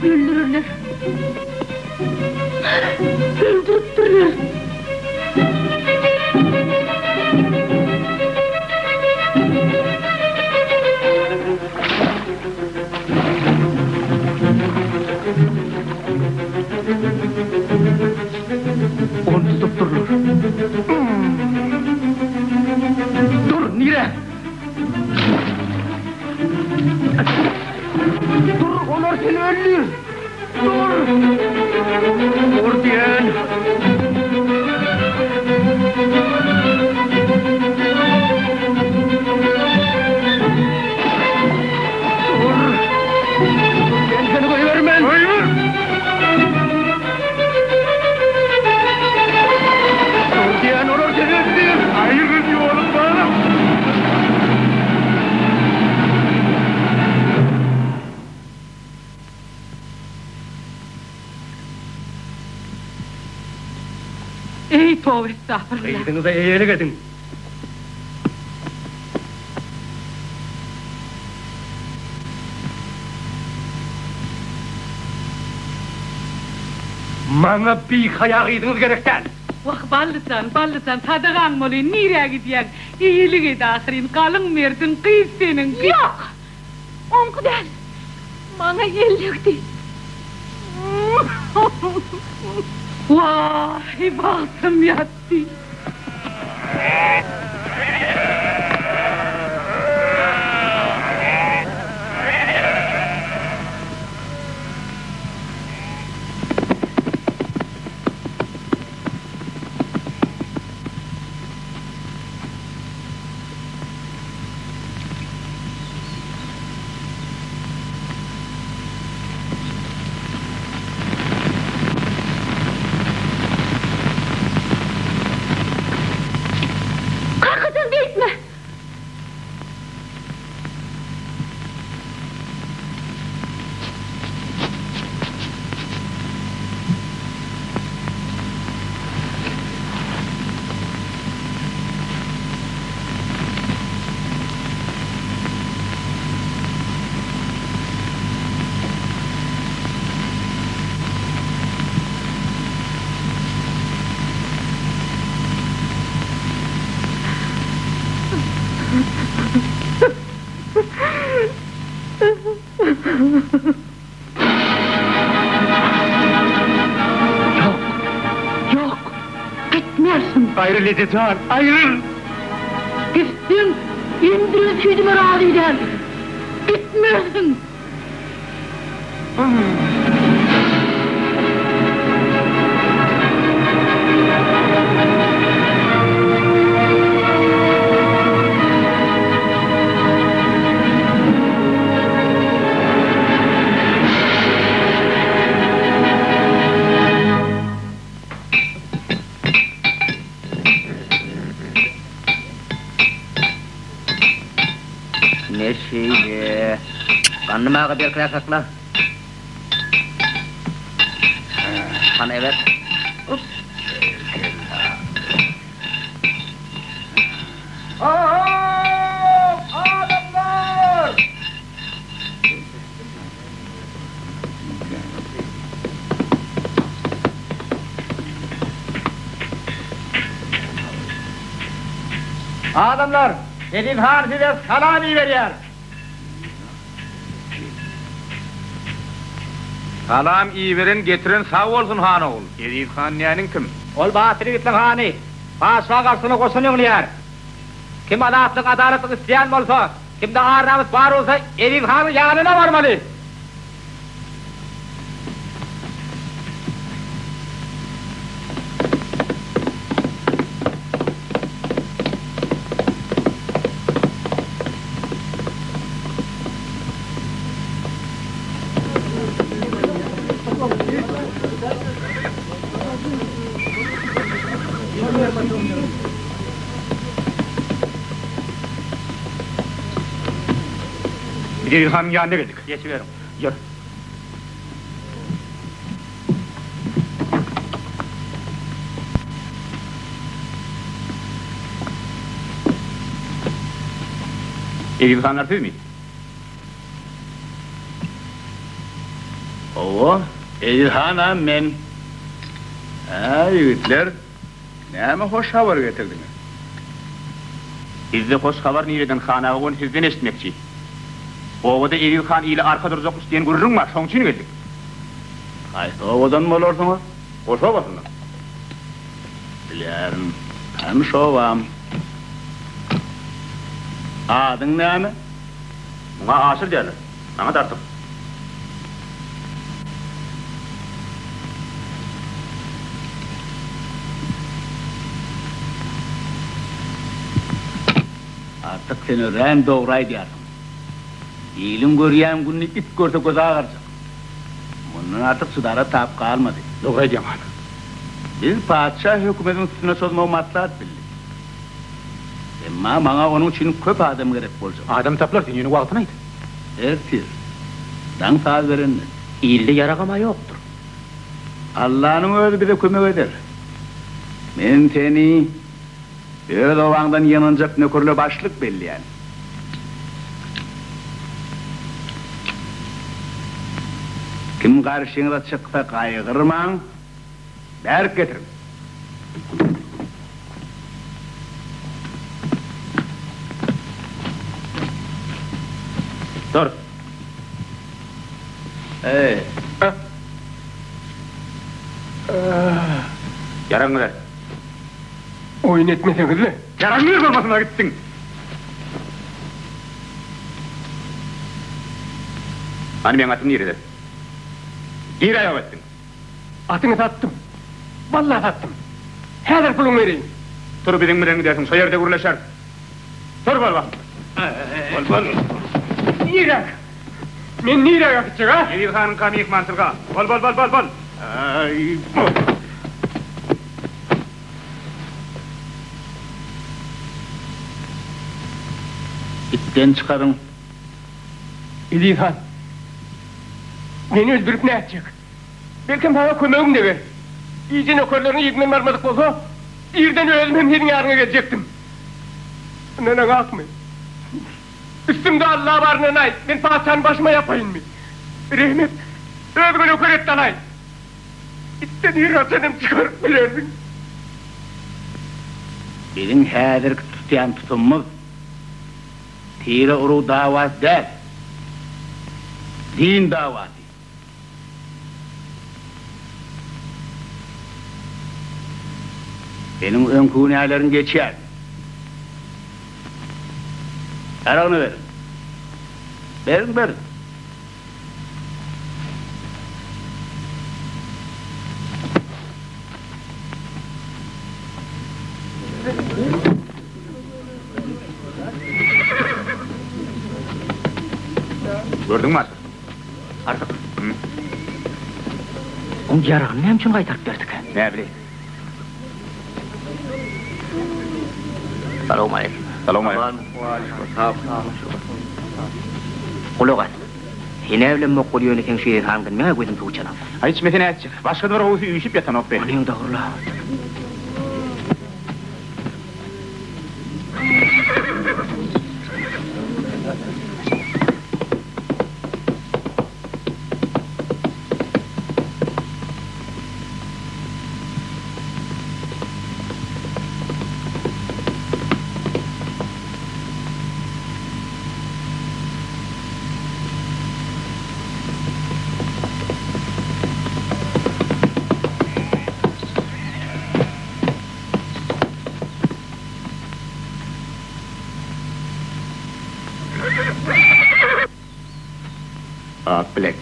Öldürerler. Öldüripdirler. Ony tutupdyrlar. Dur, nirä? Dur, olar seni öldür! Dur! Dur diýen! Dur! Men seni goýbermen! Goýber! Dur diýen, olar seni öldür! Aýryl ýolum balam! Eý, toba estagfurullah! Gyzyňyza eýelik ediň! Maňa bihaýa gyzyňyz gerek däl! Wah, Ballyjan, Ballyjan, sadagaň bolaýyn, nirä gidýäň? Eýelik et ahyryn, galyň merdiň, gyz seniň, gyz! Ýok! Oňky däl! Maňa ellekdi. Waý, bagtym ýatdy! Kakajan beýtme! Ýok! Ýok! Gitmersiň! Aýryl eje jan, aýryl! Gitseň, emdiren süýdüme razy däl. Gitmersiň! Ne şeýle. Gandym aga berkräk sakla. Hany evet. Up. Ho-ho! Adamlar! Adamlar, Eziz han size salam iberýär. Salam iberen getiren sag bolsun han ogul. Eziz han näniň kim? Ol batyr ýigitleň hany. Patyşa garşysyna goşun ýygnaýar. Kim azatlyk, adalatlyk isleýän bolsa, kimde ar-namys bar bolsa Eziz hanyň ýanyna barmaly. Biz Eziz hanyň ýanyna geldik. Geçiberiň. Ýör. Eziz hanlar sizmi? Hawa, Eziz hanam men. Hä, ýigitler, näme hoş habar getirdiňiz? Bizde hoş habar nireden, han aga, ony sizden eşitmekçi. Obada Eziz han ile arka durjakmyş diýen gürrüň bar, şoň üçin geldik. Haýsy obadan bolarsyňyz? Goşa obasyndan. Bilýärin, tanyş obam. Adyň näme? Muňa Aşyr diýerler. Maňa dartyp. Artyk sen örän dogry aýdýarsyň. Iliň görýän gününi it görse gözi agarjak. Mundan artyk çydara tap galmady. Dogry aýdýaň han. Biz patyşa hökümediň üstüne çozmagy maslahat bildik. Emma maňa onuň üçin köp adam gerek boljak. Adam tapylar, sen ýöne wagtyny aýt. Ertir, daň saz berende. Ilde ýaragam-a ýokdur. Allanyň özi bize kömek eder. Men seni öz obaňdan ýygnanjak nökerle başlyk belleýän. Kim garşyňyza çyksa gaýgyrmaň, bärik getiriň. Dur. Eý. Ýaragyňy ber. Oýun etmeseňiz-le. Ýaragyňy ber bolmasyna gitdiň. Hany meň atym nirede? Nirä ýok etdiň? Atyňy satdym. Walla satdym. Häzir puluňy bereýin. Tur biziň bilen gidersiň, şo ýerde gürleşeris. Tur bol bak. Bol bol. Nirä? Men nirä äkitjek, a? Eziz hanyňka myhmançylyga. Bol bol bol bol bol. Aý, bol. Itden çykaryň. Eziz han, meni öldürip nätjek? Belkem saňa kömegim deger. Gije nökerleriň yzyndan barmadyk bolsa, irden özüm hem seniň ýanyňa geljekdim. Ynanaňakmy? Üstümde Alla baryna naý, men patyşany başyma ýapaýynmy? Rehim et, özüňe nöker et-de alaý. Itden ir haçan hem çykaryp bilersiň. Biziň häzirki tutýan tutumymyz tire-urug dawasy däl, din dawasy. Seniň öňki günäleriň geçýär. Ýaragyny beriň. Beriň, beriň. Gördüňmi Aşyr? Artyk. Oň ýaragyny näme üçin gaýtaryp berdikä? Näbileýin. Salowmaleýkim. Salowmaleýkim. Gulak as. Sen-ä bilemok weli ýöne seň şu ýehaňdan meň-ä gözüm suw içenok. Aý içmese nätjek. Başga-da bir gowusy üýşüp ýatanok be. Onyň dogry-la. Ak bilek.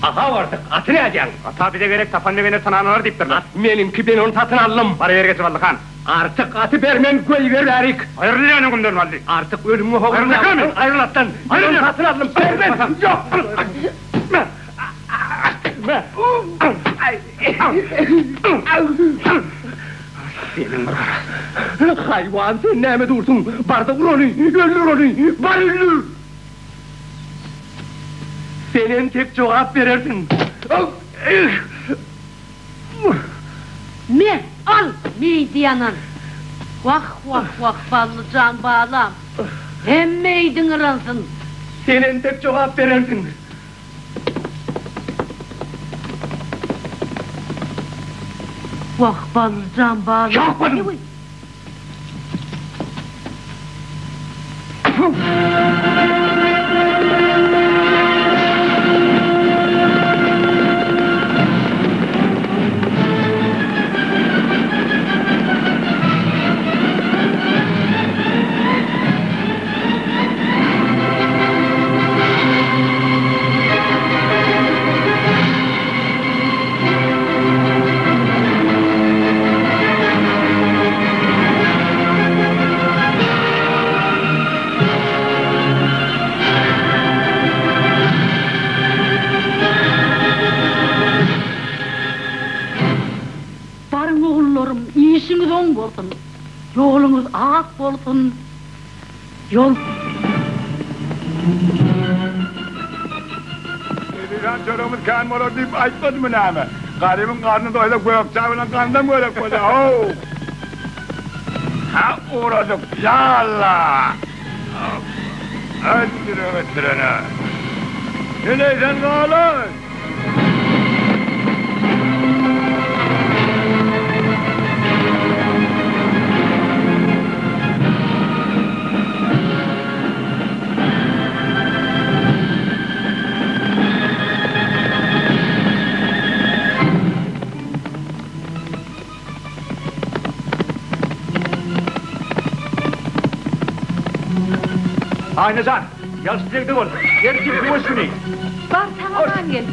Aha bardyk, aty nädýäň? Ata bize gerek, tapan begener tananlar diýipdirler. At meniňki, men ony satyn aldym. Bar ýere getir Bally han. Artyk aty bermen, goýber bärik. Aýryl ýa öňümden Bally. Artyk ölümiňe howlukma. Aýryl atdan. Men ony satyn aldym, bermen. Ýok. Seniň bir gara. Haýwan sen näme dursuň? Barda ur ony, öldür ony, bar öldür! Sen entek jogap berersiň. Me, al, meýdi ýanan. Wah, wah, wah, Bally jan balam. Hem meýdiň yransyn. Sen entek jogap berersiň. Wah, Ballyjan, Bally. Ýok boluň! Baryň ogullarym, işiňiz oň bolsun, ýoluňyz ak bolsun, ýol. Eziz han çöregimiz kän bolar diýip aýtmadymy näme? Garybyň garny doýsa gök çaý bilen gandam gerek bolýar how. Ha ugradyk ýa Alla. Ötdürek ötdürene. Heleý sen galaý. Aýna jan, ýagşy dilegde bol. Ertir söweş güni. Bar, sag-aman gel.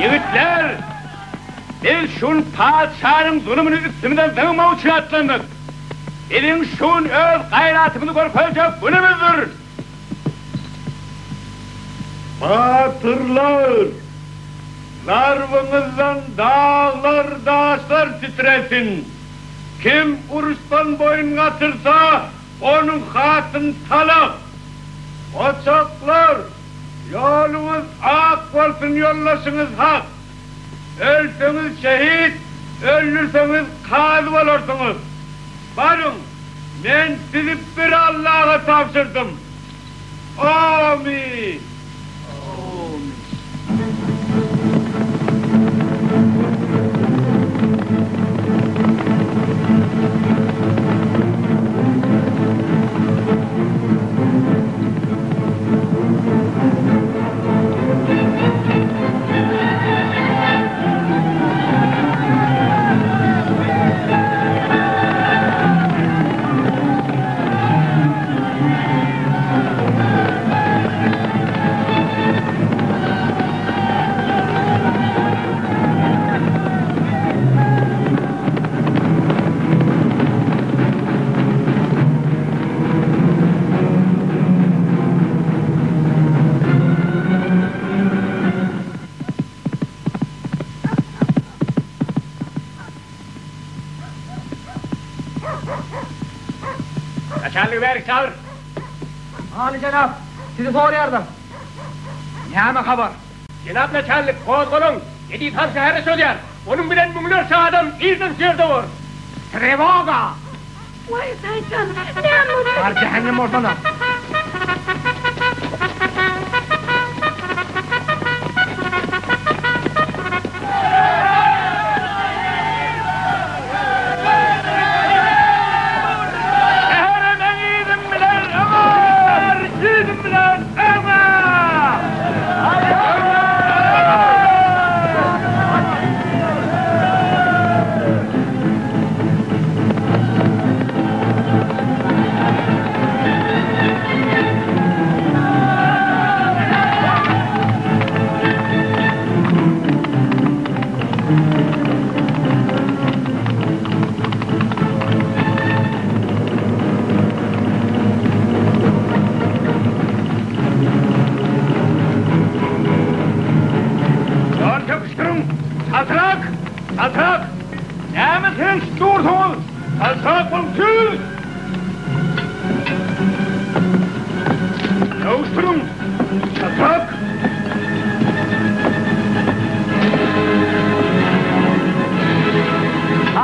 Ýigitler! Biz şu gün patyşanyň zulumyny üstümizden zyňmak üçin atlandyk. Biziň şu gün öz gaýratymyzy görkezjek günümizdir! Batyrlar! Zarbyňyzdan daglar, daşlar titresin! Kim uruşdan boýun gaçyrsa, onuň hatyny talak! Goçaklar! Ýoluňyz ak bolsun, ýoldaşyňyz hak! Ölseňiz şehit, öldürseňiz kazy bolarsyňyz! Baryň, men sizi bir Allaha tabşyrdym! Amin! Naçalnigi bärik çagyr! Aly jenap, sizi soraýarlar. Näme habar? Jenap naçalnik, gozgalaň! Eziz han şähere çozýar. Onuň bilen müňlerçe adam irden şu ýerde bor. Trewoga! Waý, şeýtan, näme boldy? Bar jähennem bolsana! Şähere meň yzym bilen öňe! Yzym bilen öňe! Çaltrak! Çaltrak! Näme seredişip dursuňyz? Çaltrak boluň tüz! Ýogsuluň! Çaltrak!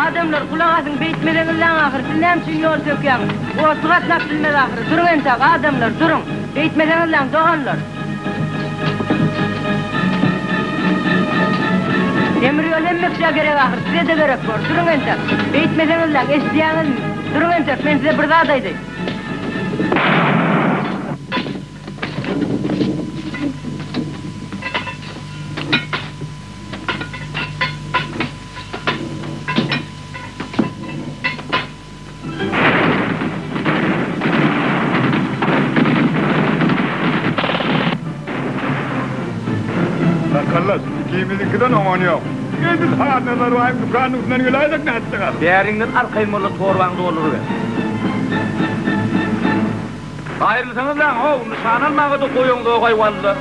Adamlar, gulak asyň, beýtmeleňizläň ahyry, siz näme üçin ýol sökýäňiz? Otly gatnap bilmez ahyry, duruň entäk, adamlar, duruň! Beýtmeseňizläň, doganlar! Demir ýol hemme kişä gerek ahyry, size-de gerek bor, duruň entäk! Beýtmeseňizläň, eşidýäňizmi? Duruň entäk, men size bir zat aýdaýyn! Sakallas, ikimiziňkiden oňan ýok. Edil Hanazar baýyň dükanynyň üstünden geläýsek nätjek ahyry. Bäriňden arkaýyn bol-da torbaňy dolduryber. Aýrylsaňyzlaň how, nyşana almaga-da goýaňzog-aý walla.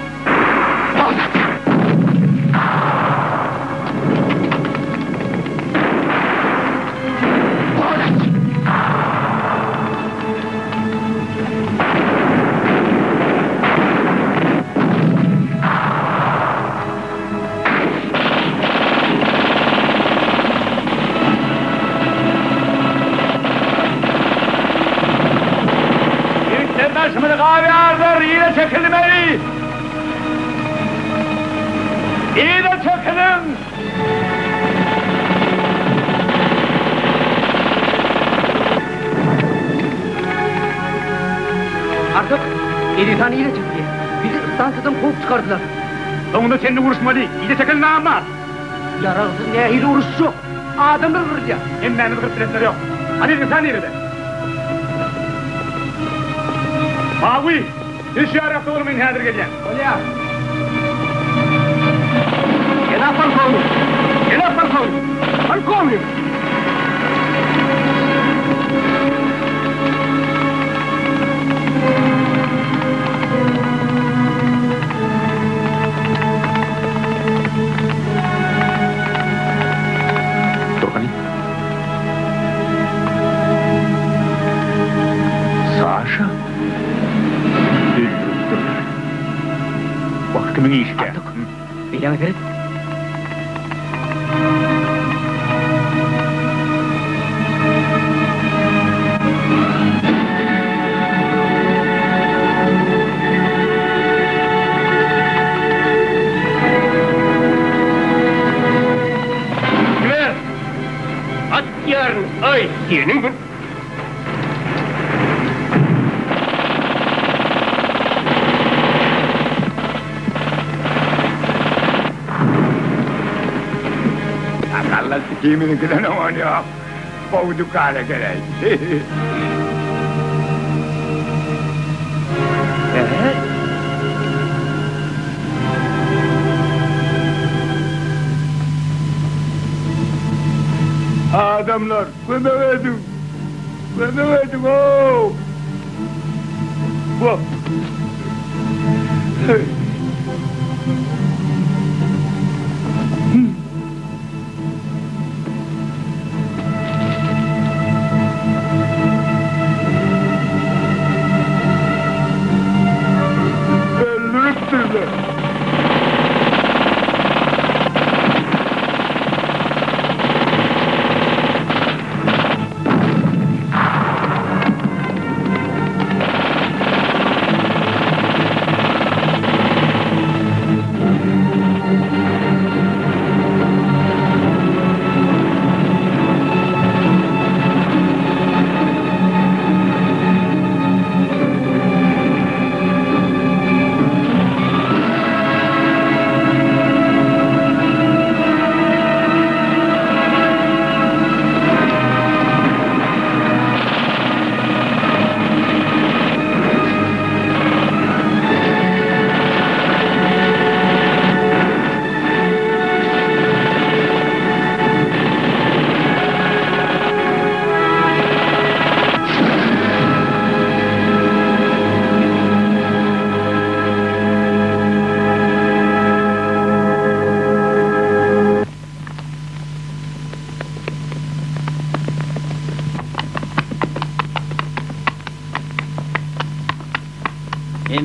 Ýigitler daşymyzy gaýarlar, yza çekilmeli! Yza çekiliň! Artyk, Eziz han yza çekilýär. Bizi stansiýadan kowup çykardylar. Soňunda senli uruşmaly. Yza çekil namart! Ýaragsyz nähili uruşjak? Adamlar gyrylýar. Hemmämizi gyryp bilenler ýok. Hany Eziz han nirede? Mawy! Siz şu ýarakda boluň men häzir gelýän. Bolýar. Jenap polkownik! Jenap polkownik! Polkownik! Dur hany. Saşa? Öldüripdirler. Wah, kimiň işikä? Artyk, beýläňe seret. Ber! Atýaryn, aý, seniň bir. Sakallas ikimiziňkiden oňan ýok. Gowy dükana geläý. Adamlar, kömek ediň! Kömek ediň-ow! Öldüripdirler.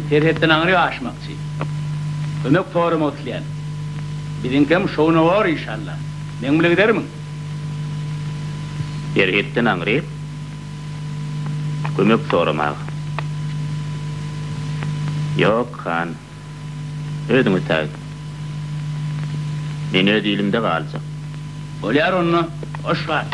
serhetden aňryk aşmakçy. Kömek soramak isleýän. Biziňkem şowuna bor işalla. Meň bile gidermiň? Serhetden aňryk kömek soramaga. Ýok, han. Özüň ötägit. Men öz ilimde galjak. Bolýar onda, hoş gal.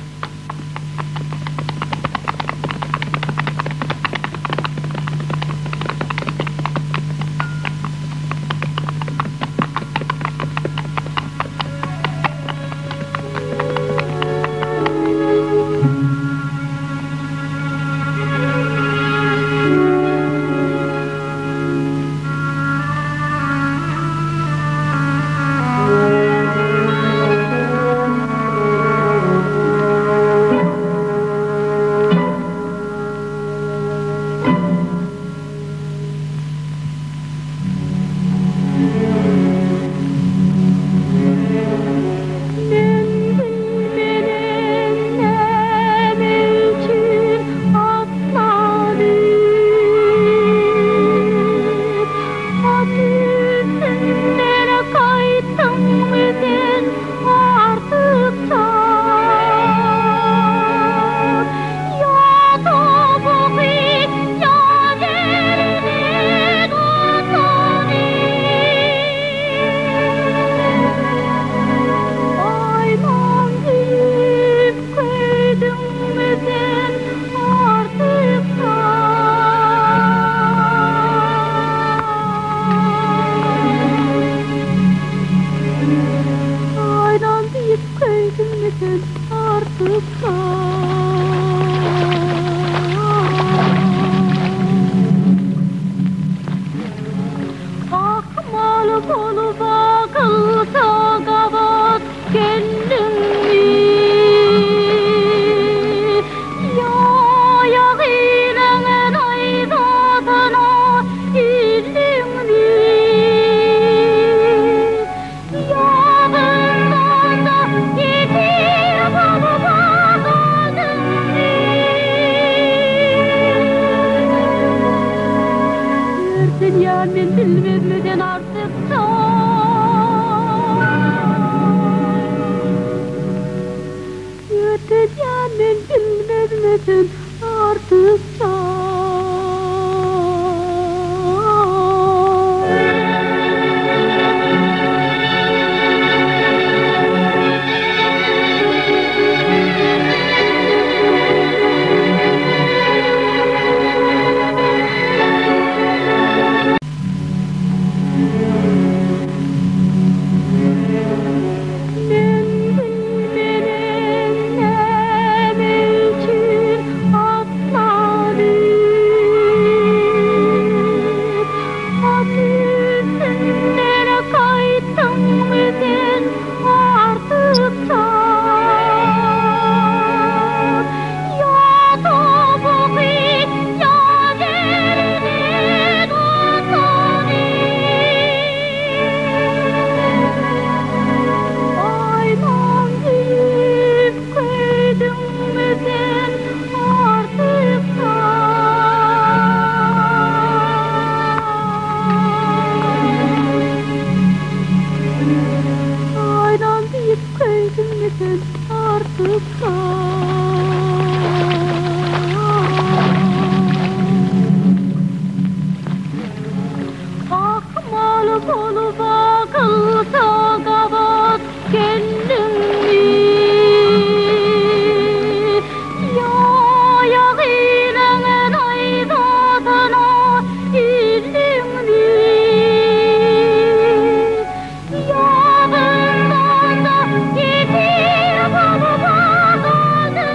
Men bilmenem näme üçin atlanyp, At üstünden gaýtdyňmy sen artyk çak? Ýa topugy, ýa derdi tutany. Aýdan diýip köýdüňmi sen artyk Aýdan diýip köýdüňmi sen artyk Akmal bolup akylsa gabat geldiňmi? Ýa ýagynyň naýzasyna ildiňmi? Ýa zyndanda ýesir bolup galdyňmy? Örtenýän men bilmezmi sen artyk çak. Örtenýän men bilmezmi sen artyk çak. Men bilmenem näme üçin atlanyp, At üstünden gaýtdyňmy sen artyk çak? Ýa topugy, ýa derdi tutany. Aýdan diýip köýdüňmi sen artyk Aýdan diýip köýdüňmi sen artyk Akmal bolup akylsa gabat geldiňmi? Ýa ýagynyň naýzasyna ildiňmi? Ýa zyndanda ýesir bolup galdyňmy?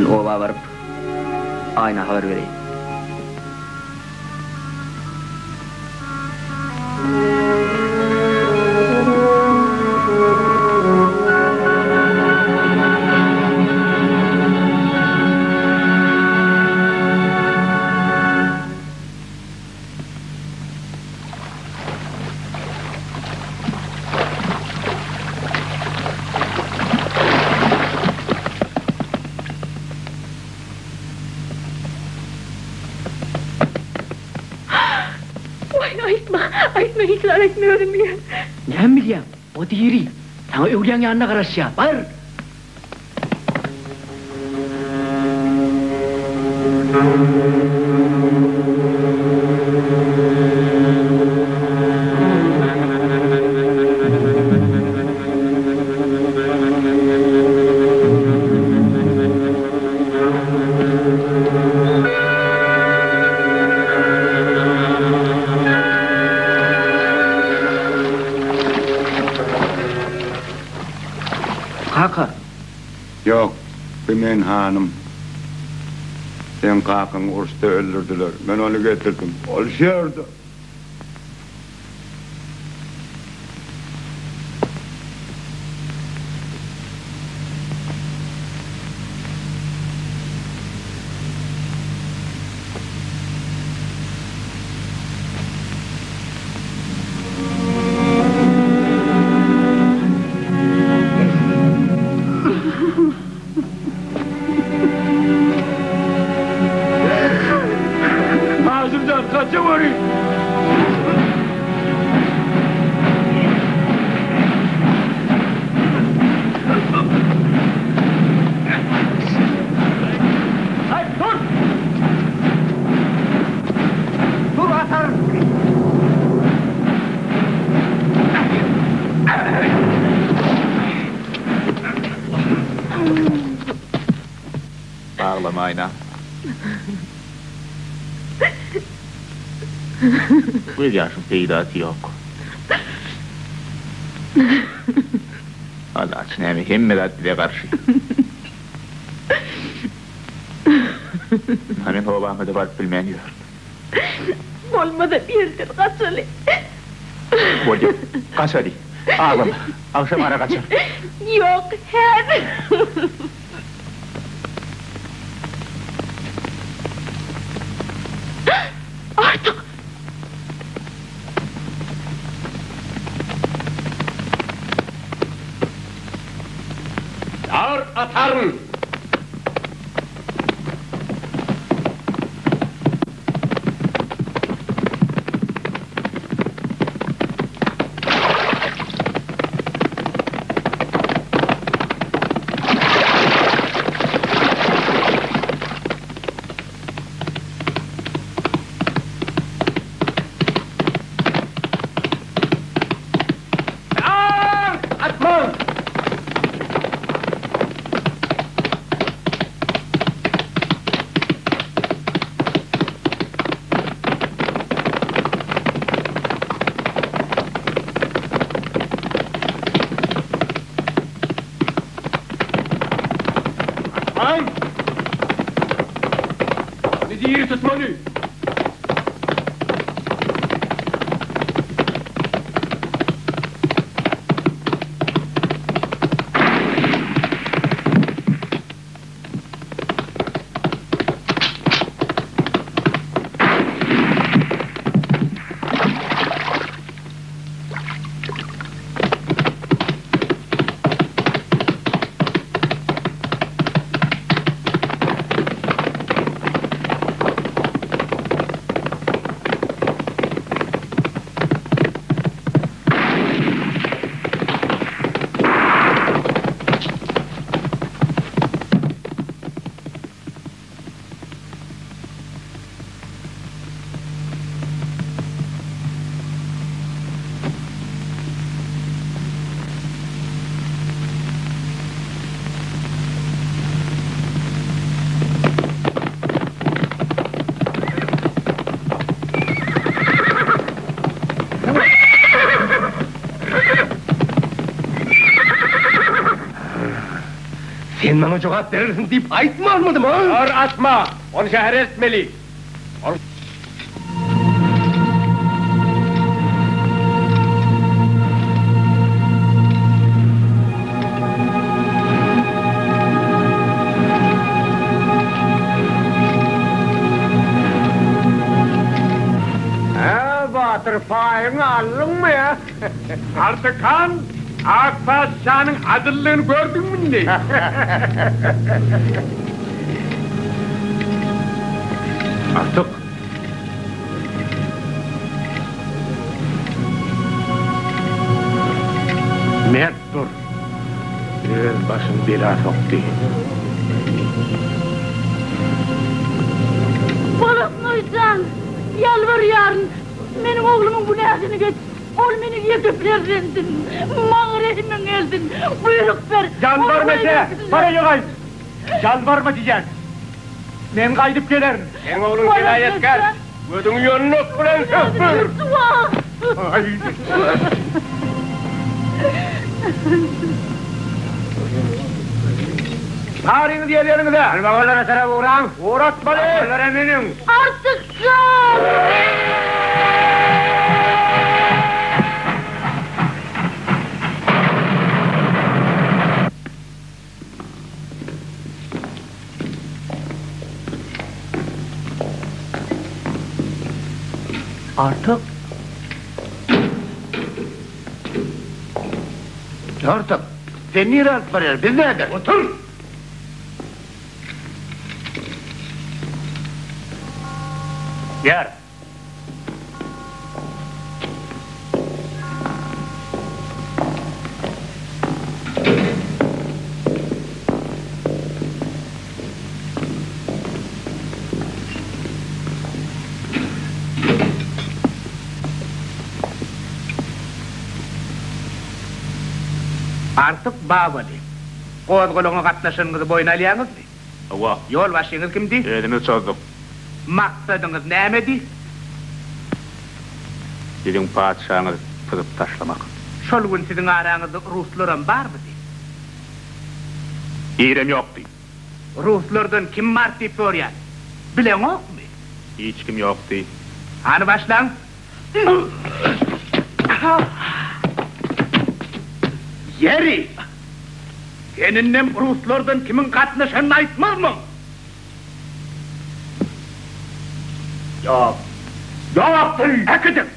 Men oba baryp, Aýna habar bereýin. Waý, aýtma, aýtma, hiç zat aýtma, özüm bilýän. Näme bilýäň? O diri. Saňa öwlüýäň ýanynda garaşýar. Bar! Kaka! Ýok, bu men hanym. Seň kakaňy uruşda öldürdiler. Men ony getirdim. Ol şu ýerde. Haşymjan gaçaweri! Haý, dur! Dur ataryn! Aglama Aýna. Göz ýaşyň peýdasy ýok. Alaç näme hemme zat bize garşy. Ynha men obama-da baryp bilmän ýörün. Bolmasa bir ýerden gaçaly. Bolýa, gaçaly. Aglama. Agşam ara gaçar. Ýok, häzir. Artyk! Dar ataryn! Dar atmaň! Atmaň! Ony diri tutmaly! Sen maňa jogap berersiň diýip aýtmanmydym, a? Dur, atma! Ony şähere eltmeli. Ol. Hä, batyr, paýyňy aldyňmy, ýa? Artyk han, ak patyşanyň adyllygyny gördüňmi indi? Artyk! Mert dur! Öz başyny bela sokdy. Bolotnoý jan, ýalbarýaryn, meniň oglumyň günäsini geç. Ol meniň ýeke perzendim. Maňa rehimiň gelsin. Buýruk ber. Ýalbarma eje, bar öýe gaýt. Ýalbarma diýýän. Men gaýdyp gelerin. Seň ogluň jenaýatkär. Gözüňi ýonmak bilen sökdür. Baryňyz ýer-ýeriňize. Almagalara tarap ugraň. Ugratmaly. Atlylara münüň. Artyk jan! Artyk. Artyk, sen nirä alyp barýar, biz näder? Otur! Ýör! Artyk Babaly, gozgalaňa gatnaşanyňyzy boýun alýaňyzmy? Hawa. Ýolbaşçyňyz kimdi? Özümiz çozduk. Maksadyňyz nämedi? Siziň patyşaňyzy pyzyp taşlamak. Şol gün siziň araňyzda ruslaram barmydy? Birem ýokdy. Ruslardan kim bar diýip sorýan. Bileňokmy? Hiç kim ýokdy. Hany başlaň. Ýeri! Sen indem ruslardan kimiň gatnaşanyny aýtmazmyň? Ýok. Ýok! Äkidiň!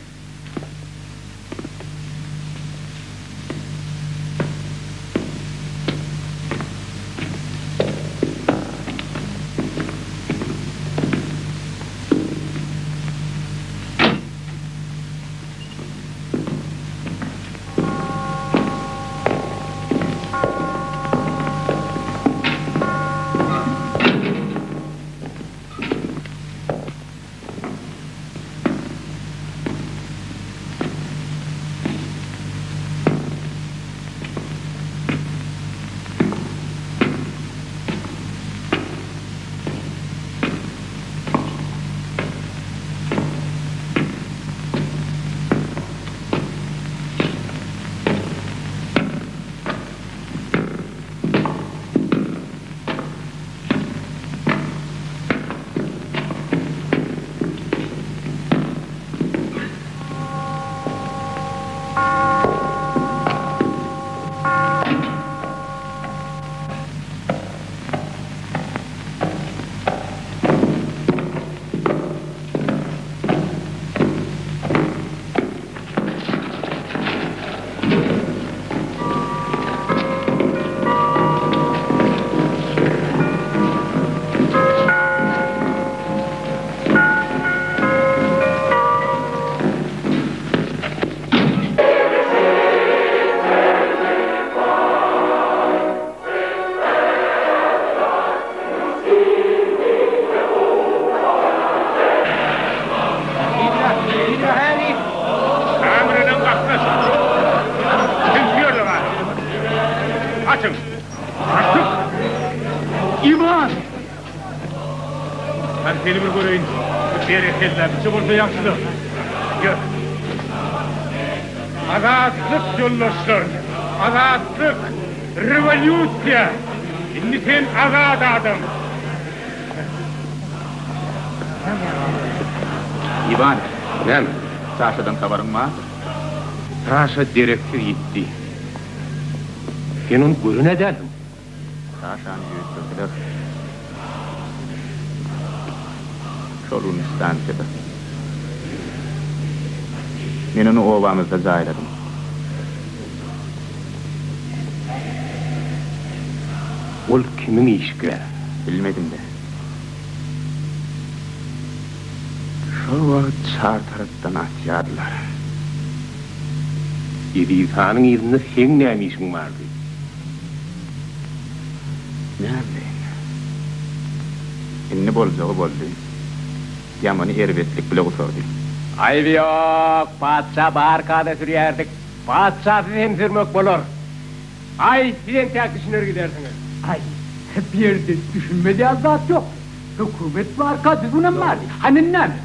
Kameradan gatnaşyk. Kim şu ýerde bar? Açyň! Artyk! Iwan! Hany seni bir göreýin. Berekella, biçe bolsa ýagşydyr. Ýör. Azatlyk ýoldaşlar! Azatlyk! Rewolýusiýa! Indi sen azat adam. Iwan. Näme? Saşadan habaryň barmy? Saşa dereksiz ýitdi. Sen ony gören-ä dälsiň. Saşany öldürdiler. Şol gün stansiýada. Men ony obamyzda jaýladym. Ol kimiň işikä? Bilmedim-de. Şol wagt çar tarapdan atýardylar. Eziz hanyň yzynda seň näme işiň bardy? Näbileýin. Indi boljagy boldy. Ýamany erbetlik bile gutardy. Aýby ýok, patyşa barka-da sürýärdik. Patyşasyz hem sürmek bolar. Aý, siz entäk düşüner gidersiňiz. Aý, bu ýerde düşünmez ýaly zat ýok. Hökümet barka düzgünem bardy. Hany indi näme?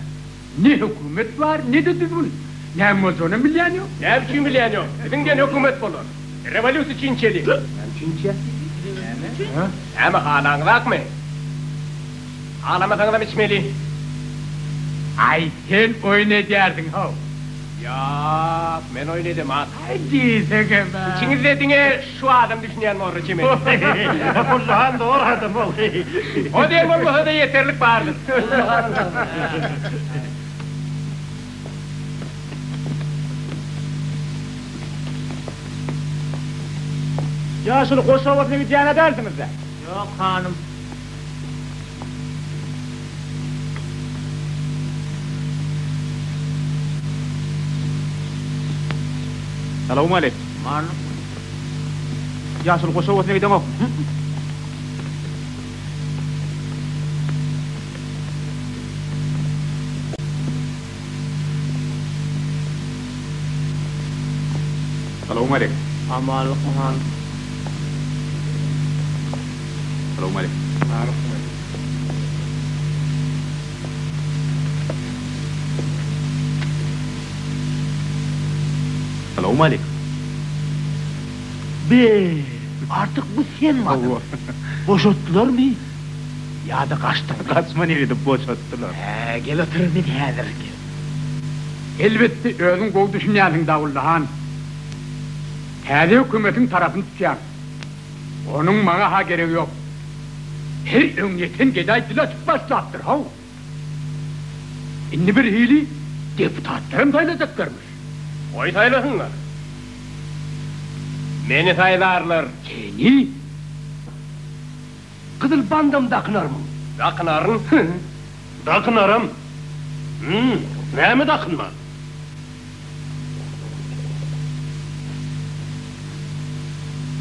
Ne hökümet bar, ne-de düzgün. Näme boljagynam bilýän ýok. Näme üçin bilýän ýok? Biziň diýen hökümet bolar. Rewolýusiýa üçin içeli. Näme üçin içýäs? Näme, halaňyzakmy? Halamasaňyzam içmeli. Aý, sen oýun edýärsiň, how. Ýok, men oýun edemak. Aý, diýseňem-ä. Içiňizde diňe şu adam düşünýän borly çemeli. Gulluhan dogry adam ol. O diýen bolmasa-da ýeterlik bardyr. Ýaşuly goş obasyna gidýän-ä dälsiňiz-dä? Ýok, hanym. Salowmaleýkim. Ýaşuly goş obasyna gideňokmy? Salowmaleýkim. Amanlykmy hanym? Salowmaleýkim. Salowmaleýkim. Be, artyk bu senmi adam? Boşatdylarmy ýa-da gaçdyňmy? Gaçma nirede boşatdylar. Hä, gel otur men häzir gel. Elbetde özüň gowy düşünýänsiň Dawully han. Täze hökümetiň tarapyny tutýaň. Onuň maňa-ha geregi ýok. Her öňýeten gedaý dil açyp başlapdyr, how. Indi birhili deputatlaram saýlajaklarmyş. Goý saýlasynlar. Meni saýlarlar. Seni? Gyzyl bandam dakynarmyň? Dakynaryn. Dakynaram. Hüm, näme dakynman?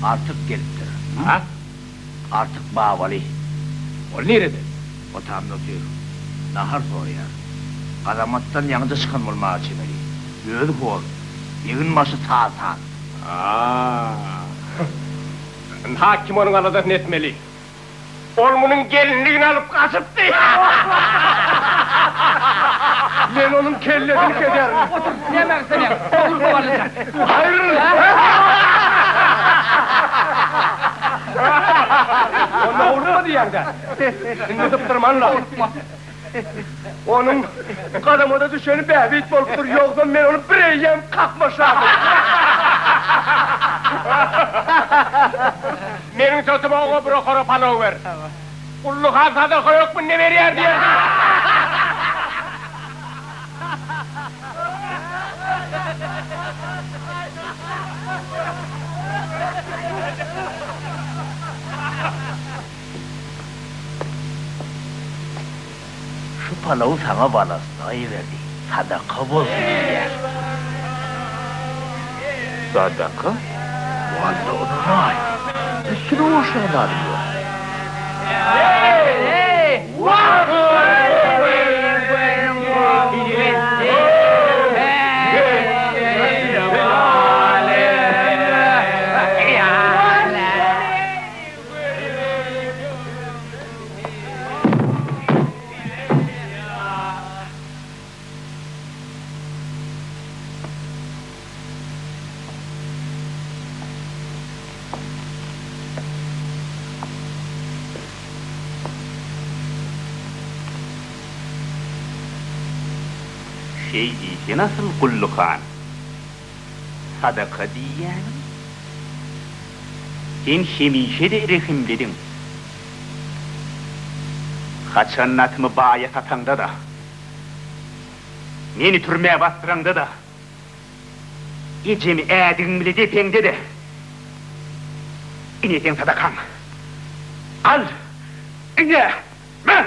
Artyk gelipdir. Ha? Artyk Babaly. Ol nirede? Otamda otyr. Nahar soraýar. Gazamatdan ýaňyja çykan bolmaga çemeli. Özi hor. Egin-başy saz-saz. A-a. Ynha kim onuň aladasyny etmeli. Ol munuň gelinligini alyp gaçypdy. Men onuň kellesini keserin. Otur, näme gyssanýaň? Ogul kowalyja. Aýryl! Onda urma diýýäň-dä. Indi sypdyrman-la. Onuň gazamada düşeni bähbit bolupdyr, ýogsam men ony bireýýäm kakmaşlardym. Meniň sözüme oňa bir okara palaw ber. Gully han sadaka hökmünde berýär diýersiň. Şu palawy saňa balasy iberdi, sadaka bolsun diýýär. Sadaka? Walla ynanaý, üstüne goşýan zadym ýok. Şeý diýsene asyl Gully han. Sadaka diýýäniň? Sen hemişe-de rehimlidiň. Haçan atymy baýa sataňda-da, meni türmä basdyraňda-da, ejemi ädigiň bile depeňde-de, ine seň sadakaň. Al, ine, me!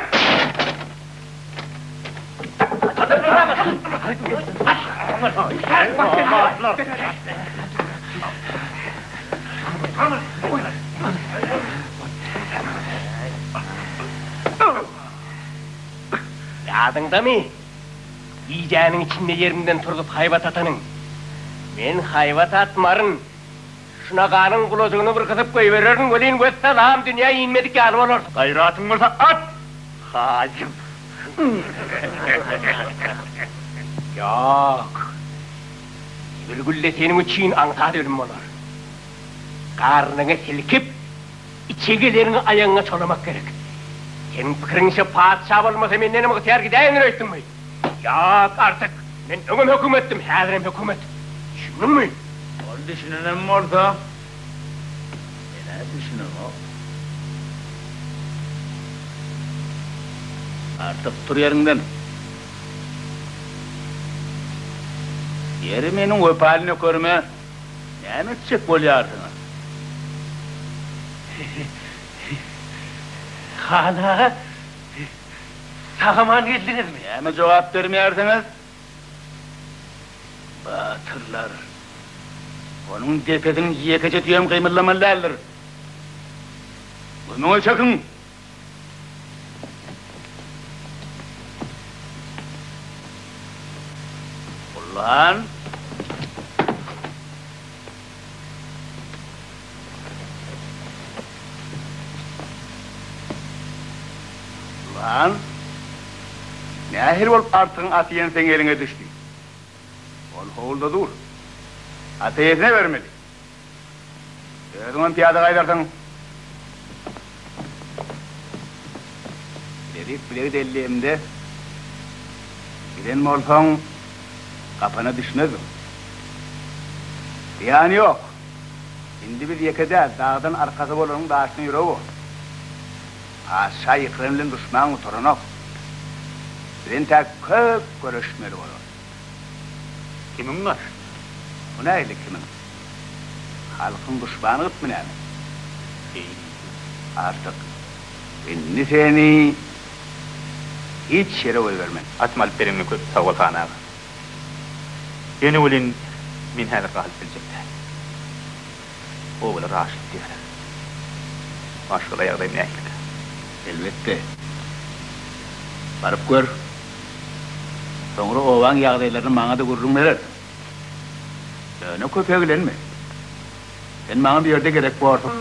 Ýadyňdamy, gijäniň içinde ýerinden turzup haýbat atanyň? Men haýbat atmaryn. Şu naganyň gulajygyny bir gysyp goýbererin welin, wessalam, dünýä inmedik ýaly bolarsyň. Gaýratyň bolsa at, haýym. Ýok. Ýigil gülle seniň üçin aňsat ölüm bolar. Garnyňy silkip, içegeleriňi aýagyňa çolamak gerek. Seniň pikiriňçe patyşa bolmasa mendenem ygtyýar gidäýendir öýtdüňmi? Ýok, Artyk, men öňem hökümetdim, häzirem hökümet. Düşündiňmi? Ol düşünenem bolsa, men-ä düşünemok. Artyk, tur ýeriňden. Ýeri meniň wepaly nökerime näme etjek bolýarsyňyz? Han aga, sag-aman geldiňizmi? Näme jogap bermeýärsiňiz? Batyrlar, onuň depesiniň ýekeje tüýem gymyldamaly däldir. Gözüňi çekiň! Ulan! Ulan! Nähili bolup Artygyň aty ýene seň eliňe düşdi? Ol howluda dur. Aty eýesine bermeli. Özüňem pyýada gaýdarsyň. Bilezik bilegi dellemde giden bolsaň, gapana düşmezdiň. Zyýany ýok. Indi biz ýeke däl, dagdan arkasy bolanyň daşyna ýüregi bor. Patyşa ýykylan bilen duşman gutaranok. Biz entäk köp göreşmeli bolarys. Kimiň garşysyna? O nähili kimiň? Halkyň duşmany gytmy näme? Eý, diýdi. Artyk, indi seni hiç ýere goýbermen. Atymy alyp bereniňe köp sag bol, han aga. Ýöne welin, men häzir galyp biljek däl. Obalar açlyk diýýärler. Maşgala ýagdaýym nähilikä? Elbetde. Baryp gör. Soňra obaň ýagdaýlaryny maňa-da gürrüň berersiň. Ýöne köp eglenme. Sen maňa bu ýerde gerek borsuň.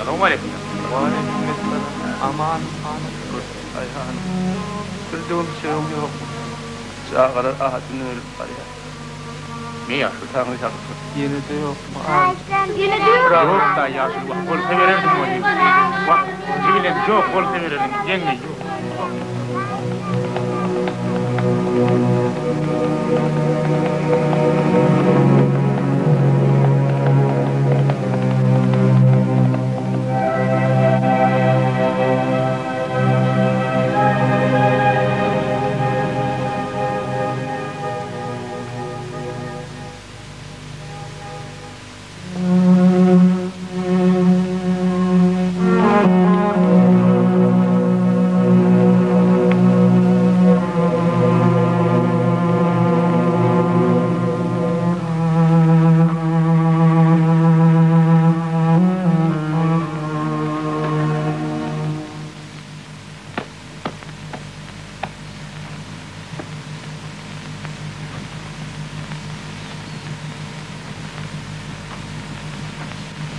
Salowmaleýkim. Waleýkimessalam. Aman hanym. Aý hanym. Bir döwüm çöregiň ýokmy? Çagalar ajyndan ölüp barýar. Ne ýaşuly? Taňry ýalkasyn. Ýene-de ýokmy hanym? Ýene-de ýok. Ýok-da ýaşuly, wah, bolsa bererdim welin. Wah, jigilem, ýok, bolsa bererdim. Ýeňňe, ýok.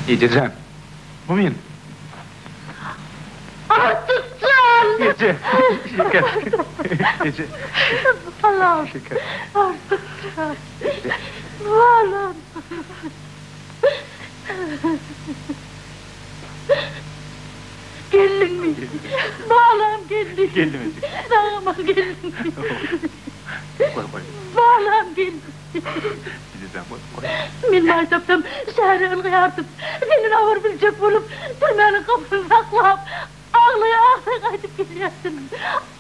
Ejejan, bu men. Artyk jan! Eje, şeker. Eje. Balam. Şeker. Artyk jan. Balam. Geldiňmi? Balam geldi. Geldim eje. Sag-aman geldiňmi? Goý, goý. Balam geldi. Ejejan, goý, goý. Men maý tapsam, şähere ylgaýardym. Senden habar biljek bolup, türmäniň gapysyny saklap, aglaýa-aglaýa gaýdyp gelýärdim.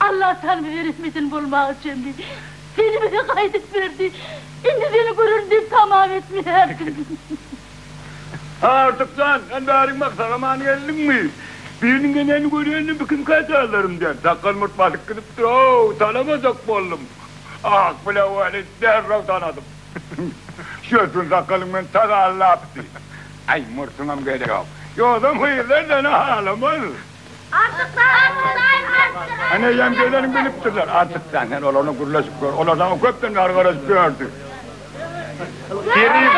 Allatagala bize rehim eden bolmaga çemli, seni bize gaýdyp berdi. Indi seni görerin diýip tamam etmeýärdim. Artyk jan, sen bäriň bak, sag-aman geldiňmi? Biriniň geleni görenini bu kimkä diýerlerim diýen. Sakgal-murt basyp gidipdir-ow, tanamajak boldum. Ak bile weli derrew tanadym. Şötün sakgalyň meni tas aldapdy. Aý, murtuňam gerek ýok. Ýogsam gyzlar seni halamaz. Ana, eýýäm geleniňi bilipdirler. Artyk jan, sen olardan gürleşip gör. Olar saňa köpden bäri garaşyp ýördi. Kerim!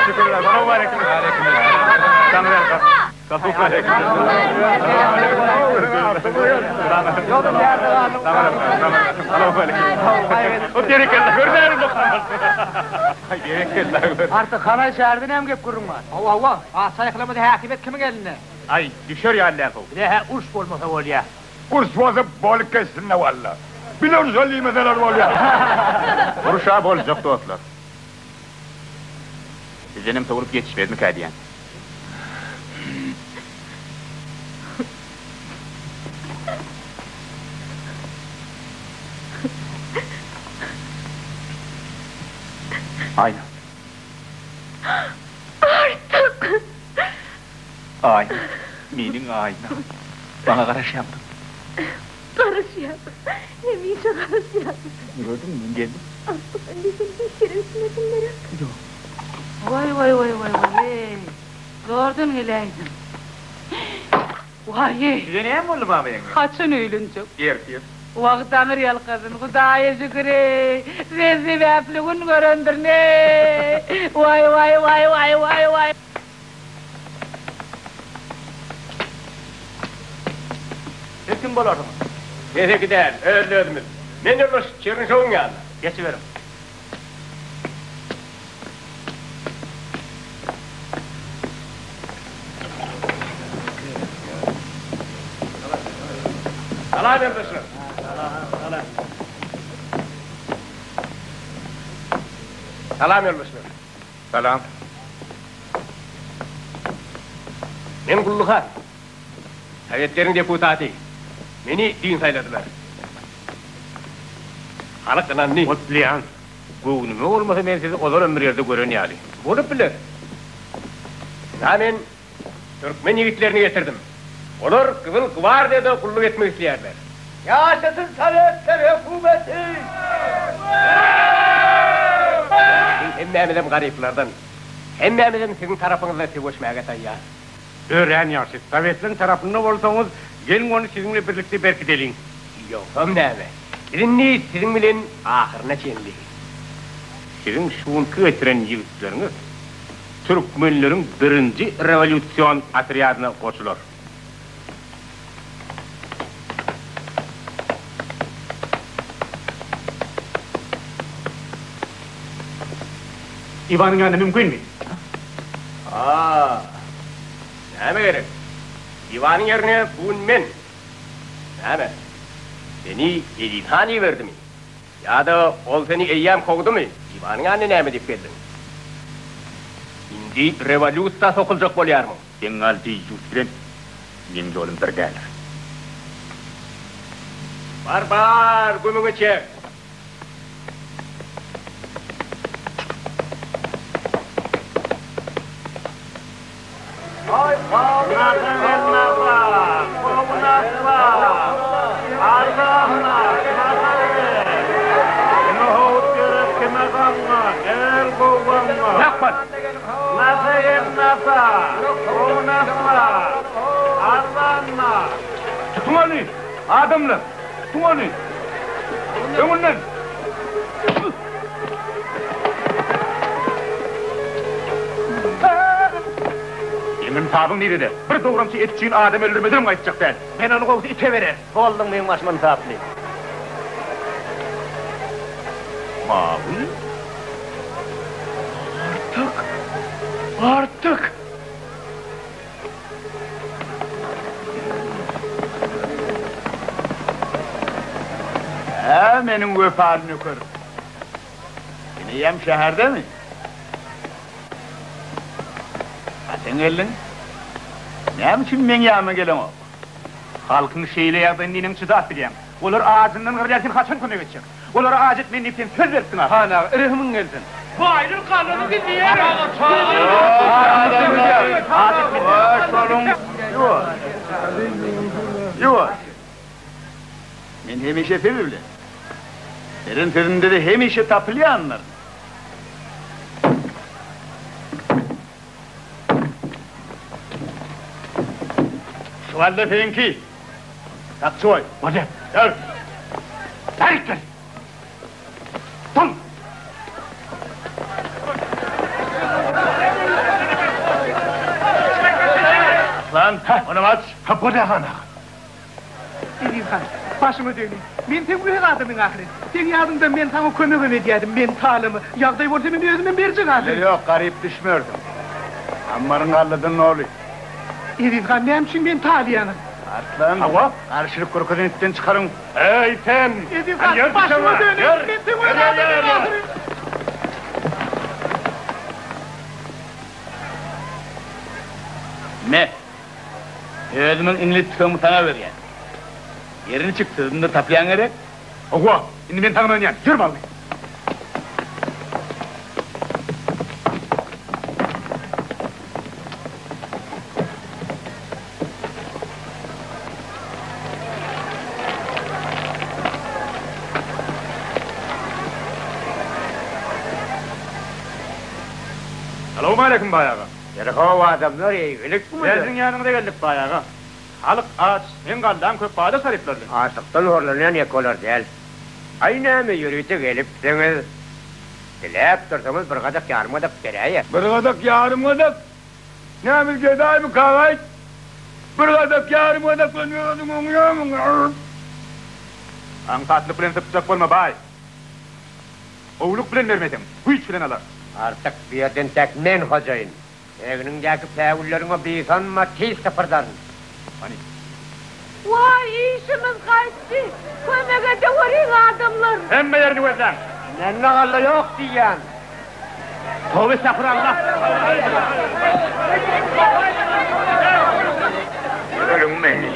Şükürler. Salowmaleýkim. Aleýkim. Artyk hanaý şäherden hem gep gürrüň bar. Hawa hawa, patyşa ýykylamada häkimiýet kimiň elinde? Aý, düşer ýaly däl how. Bize-hä uruş bolmasa bolýa. Uruş bolsa bolup geçsin-le walla. Bile urşa diýmeseler bolýa. Uruş-a boljak dostlar. Bizdenem sowulyp ýetişmezmikä diýýän. Aýna. Artyk! Aýna, meniň Aýnam. Maňa garaşýaňmy? Garaşýan. Hemişe garaşýan. Gördüňmi, men geldim. Artyk, indi sen hiç ýere gitmersiň gerek? Ýok. Waý, waý, waý, waý, waý. Zordan geläýdim. Waý-eý! Size näme boldy, baba ýeňňe? Haçan öýlenjek? Ertir. Wah, Taňry ýalkasyn, Hudaýa şükür-eý! Sen sebäpli gün görendirin-eý! Waý, waý, waý, waý, waý, waý! Siz kim bolarsyňyz? Keseki däl, öz-özümiz. Men ýoldaş Çernyşowyň ýanyna. Geçiberiň. Salam ýoldaşlar. Salam ýoldaşlar. Salam. Men Gully han. Sowetleriň deputaty. Meni düýn saýladylar. Halk ynandy. Gutlaýan. Göwnüme bolmasa men sizi ozalam bir ýerde gören ýaly. Bolup biler. Ynha men türkmen ýigitlerini getirdim. Olar Gyzyl gwardiýada gulluk etmek isleýärler. Ýaşasyn Sowetler hökümeti! Biziň hemmämizem garyplardan. Hemmämizem siziň tarapyňyzda söweşmäge taýýar. Örän ýagşy. Sowetleriň tarapynda bolsaňyz, geliň ony siziň bilen birlikde berkideliň. Ýogsam näme? Biz indi siziň bilen ahyryna çenli. Siziň şu günki getiren ýigitleriňiz türkmenleriň birinji rewolýusion otrýadyna goşular. Iwanyň ýanyna mümkinmi? A, näme gerek? Iwanyň ýerine bu gün men. Näme? Seni Eziz han iberdimi? Ýa-da ol seni eýýäm kowdumy? Iwanyň ýanyna näme diýip geldiň? Indi rewolýusiýa sokuljak bolýarmyň? Seň ýaly deýýus bilen meň ýolum bir däldir. Bar, bar, gümüňi çek! Tutuň ony, adamlar! Tutuň ony! Öňünden! Seň ynsabyň nirede? Bir dogramçy et üçin adam öldürmedenem gaýtjak däl. Men ony gowusy ite bererin. Bolduň meň başyma ynsaply. Mawy? Artyk! Artyk! Hä, meniň wepaly nökerim. Sen eýýäm şäherdemi? Haçan geldiň? Näme üçin meň ýanyma geleňok? Halkyň şeýle ýagdaýyna neneň çydap bilýäň? Olar ajyndan gyrylýar, sen haçan kömek etjek? Olara aç etmen diýip sen söz beripdiň ahyry. Han aga, rehimiň gelsin. Baýlar galany gidýär. Ýuwaş. Ýuwaş. Men hemişe siz bilen. Beren sözümde-de hemişe tapylýandyryn. Şu galla seniňki. Sakçy goý. Bolýar. Ýör. Bärik gel. Dur. Arslan, onam aç. Ha, bolýar han aga. Eziz han, başyma degdi. Men seň öz adamyň ahyryn. Seň ýadyňda men saňa kömegem edýädim, men talama. Ýagdaý bolsa men özümem berjek ahyryn. Ýok, garyp düşmersiň. Ammaryň galladan doly. Eziz han, näme üçin meni talaýaňyz? Arslan, Hawa. Garşylyk görkezen itden çykaryň. Eý, sen! Eziz han, başyma döneýin, men seň öz adamyň ahyryn. Me, Özümiň iňlis tüfeňimi saňa berýän. Ýeri niçik, sözümde tapýaň gerek? Hawa, indi men saňa ynanýan. Ýör bally. Salowmaleýkim, baý aga. Ýeri-how adamlar, eýgilikmi? Siziň ýanyňyza geldik, baý aga. Halk aç, seň gallaň köp paýlaş garyplar bilen. Açlykdan horlanýan ýeke olar däl. Aý näme ýörite gelipsiňiz? Diläp dursaňyz bir gadak ýarym gadak beräýer. Bir gadak ýarym gadak? Näme biz gedaýmy kagaýt? Bir gadak ýarym gadak bilen özüň oňýarmyň? Aňsatlyk bilen sypjak bolma, baý. Gowulyk bilen bermeseň, güýç bilen alarys. Artyk bu ýerden tek men hojaýyn. Egniňdäki päwülleriňe buýsanma, tiz sypyrdaryn. Hany. Waý, işimiz gaýtdy. Kömek edeweriň, adamlar! Hemme ýerini gözläň. Mende galla ýok diýýän. Toba estagfurallah. Goýberiň meni.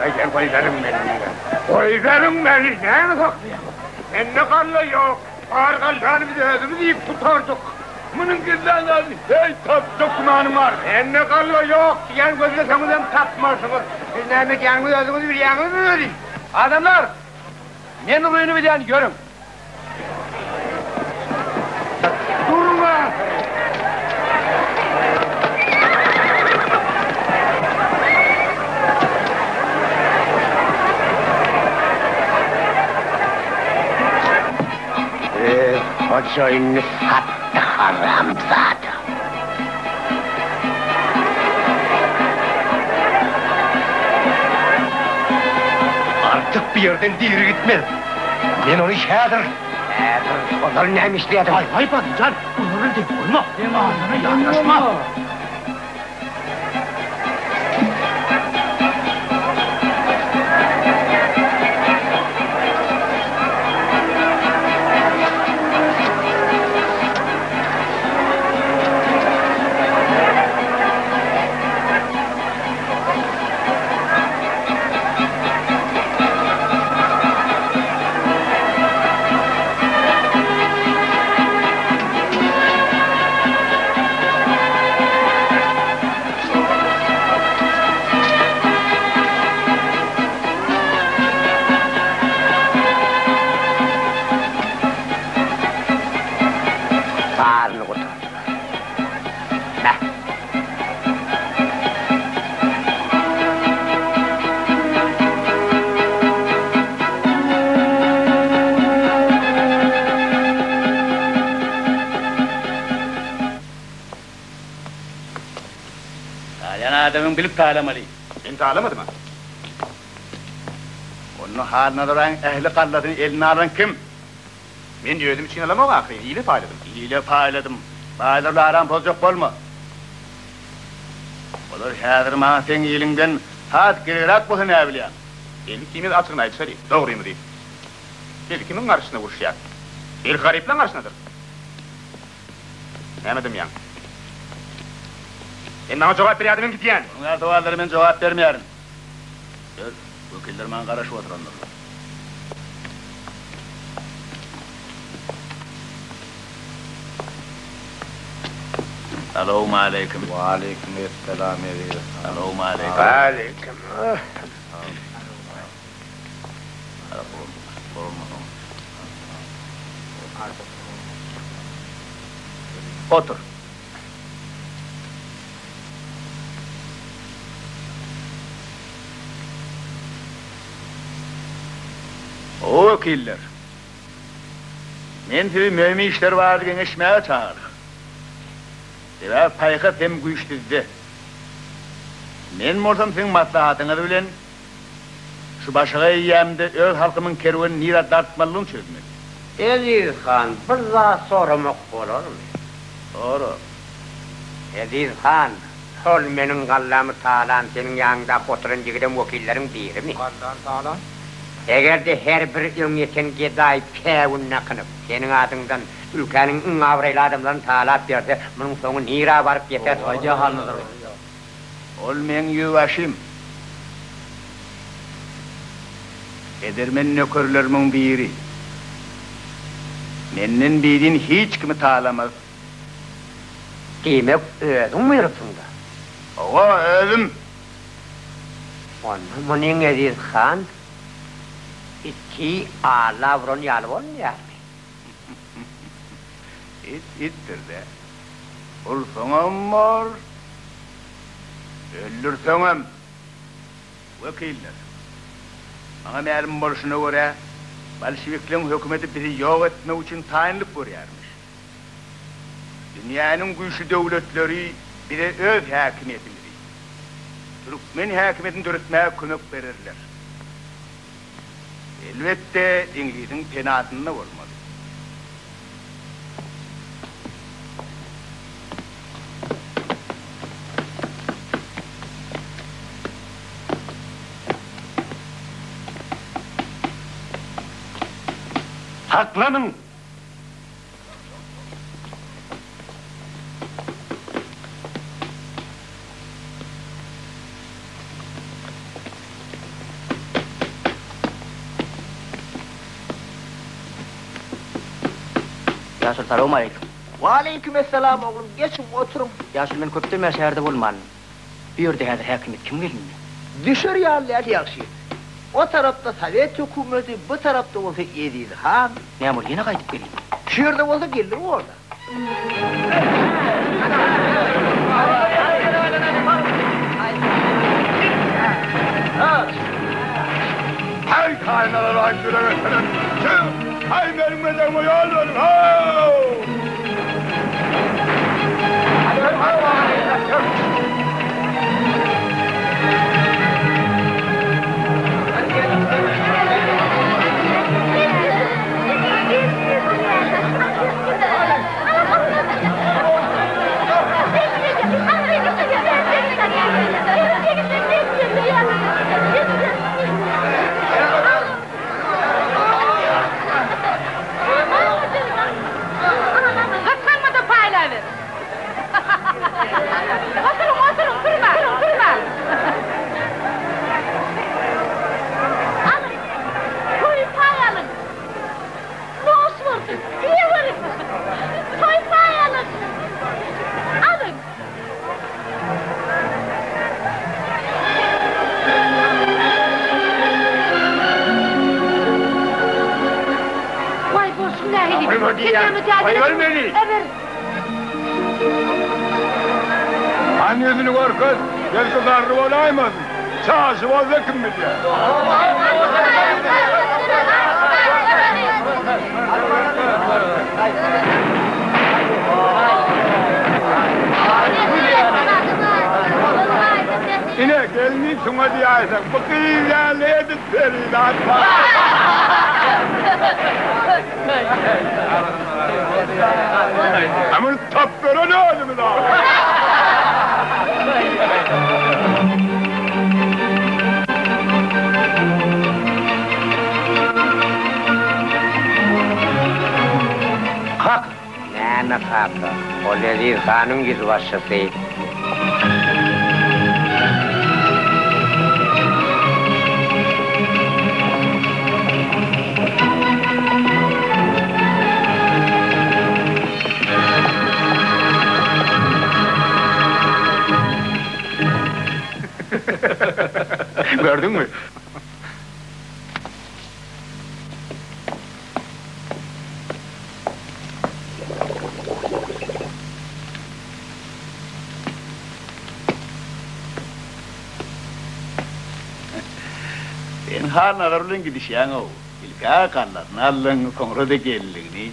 Aý, goýberiň meni diýýän. Goýberiň meni, näme saklaýaňyz? Mende galla ýok. Bar gallany biz özümiz iýip gutardyk. Munuň gizlän zadyny heý tapjak gümanym bar. Mende galla ýok diýýän gözleseňizem tapmarsyňyz. Siz näme edýäniňizi özüňiz bilýäňizmi özi? Adamlar! Men uryny bilýän, ýörüň! Durma! Öz hojaýynyny satdy haramzada. Artyk bu ýerden diri gitmez. Men ony häzir. Häzir ozal näme işleýärdiň? Haý, haý, Batyjan, olar bilen deň bolma. Adama ýanaşma. Talaýanyň bilip talamaly. Men talamadym-a. Onda Halnazar aýyň ähli gallasyny eline alan kim? Men özüm üçin alamok ahyryn, ile paýladym. Ile paýladym. Baýlar bilen aram pozjak bolma. Olar häzir maňa seň iliňden has geregräk bolsa näbilýäň. Indi ikimiz açygyny aýdyşaly, dogrymyzy. Biz kimiň garşysyna uruşýas? Belki garyplaň garşysynadyr? Näme dymýaň? Sen maňa jogap ber ýa-da men gidýän! Munuň ýaly sowallara men jogap bermeýärin. Ýör, wekiller maňa garaşyp oturandyrlar. Salowmaleýkim. Waleýkim esselam eziz han. Salowmaleýkim. Waleýkim. Otur. O wekiller, men sizi möhüm işler barada geňeşmäge çagyrdym. Sebäbi paýhas hem güýç sizde. Men bolsam siziň maslahatyňyz bilen şu başagaý eýýämde öz halkymyň kerwenini nirä dartmalydygyny çözmeli. Eziz han, bir zat soramak bolarmy? Sora. Eziz han, şol meniň gallamy talan seniň ýanyňdaky oturan ýigidem wekilleriň birimi? Gallany talan? Eger-de her bir öňýeten gedaý päwün dakynyp, seniň adyňdan ülkäniň iň abraýly adamlaryny talap berse, munuň soňy nirä baryp ýeter? Aýdýa Halnazar. Ol meň ýüzbaşym. Edermen nökerlerimiň biri. Menden bidin hiç kimi talamaz. Diýmek, özüň buýrupsyň-da? Hawa, özüm. Onda munyň Eziz han iti Alla uran ýaly bolmaýarmy? It itdir-dä. Ursaňam bor, öldürseňem. Wekiller, maňa mälim bolşuna görä, bolşewikleň hökümeti bizi ýok etmek üçin taýynlyk görýärmiş. Dünýäniň güýçli döwletleri bize öz häkimiýetimizi, türkmen häkimiýetini döretmäge kömek bererler. Elbetde, iňlisiň penasynda bolmaly. Saklanyň! Ýaşuly salowmaleýkim. Waleýkim essalam oglum, geçiň oturyň. Ýaşuly men köpden bäri şäherde bolmandym. Bu ýerde häzir häkimiýet kim gelindi? Düşer ýaly däl ýagşy. O tarapda sowet hökümeti, bu tarapda bolsa Eziz han. Näme ol ýene gaýdyp geldimi? Şu ýerde bolsa geldi borda. Haý kaýnalar aý süre getirin. Çyk! Haý meniň medegime ýol beriň how! Gysganma-da paýlaber. Oturyň, oturyň, turmaň, turmaň. Alyň, toýy paý alyň. Noş bolsun, iýeweriň. Toý paý alyň. Alyň. Waý, bolşuň nähili? Sen näme Goýber meni! Eber! Hany ýüzüni görkez, belki garry bolaýmasyn. Çaşy bolsa kim bilýär. şuňa diýäýseň, bu gyz ýaly edil perizat bar. A muny tapberen özümiz ahyry. Kaka! Näme kaka? Ol Eziz hanyň ýüzbaşysy. Gördüňmi? Sen Halnazar bilen gidişýäň-ow. Ilk-ä gallasyny aldyň, soňra-da gelinligini.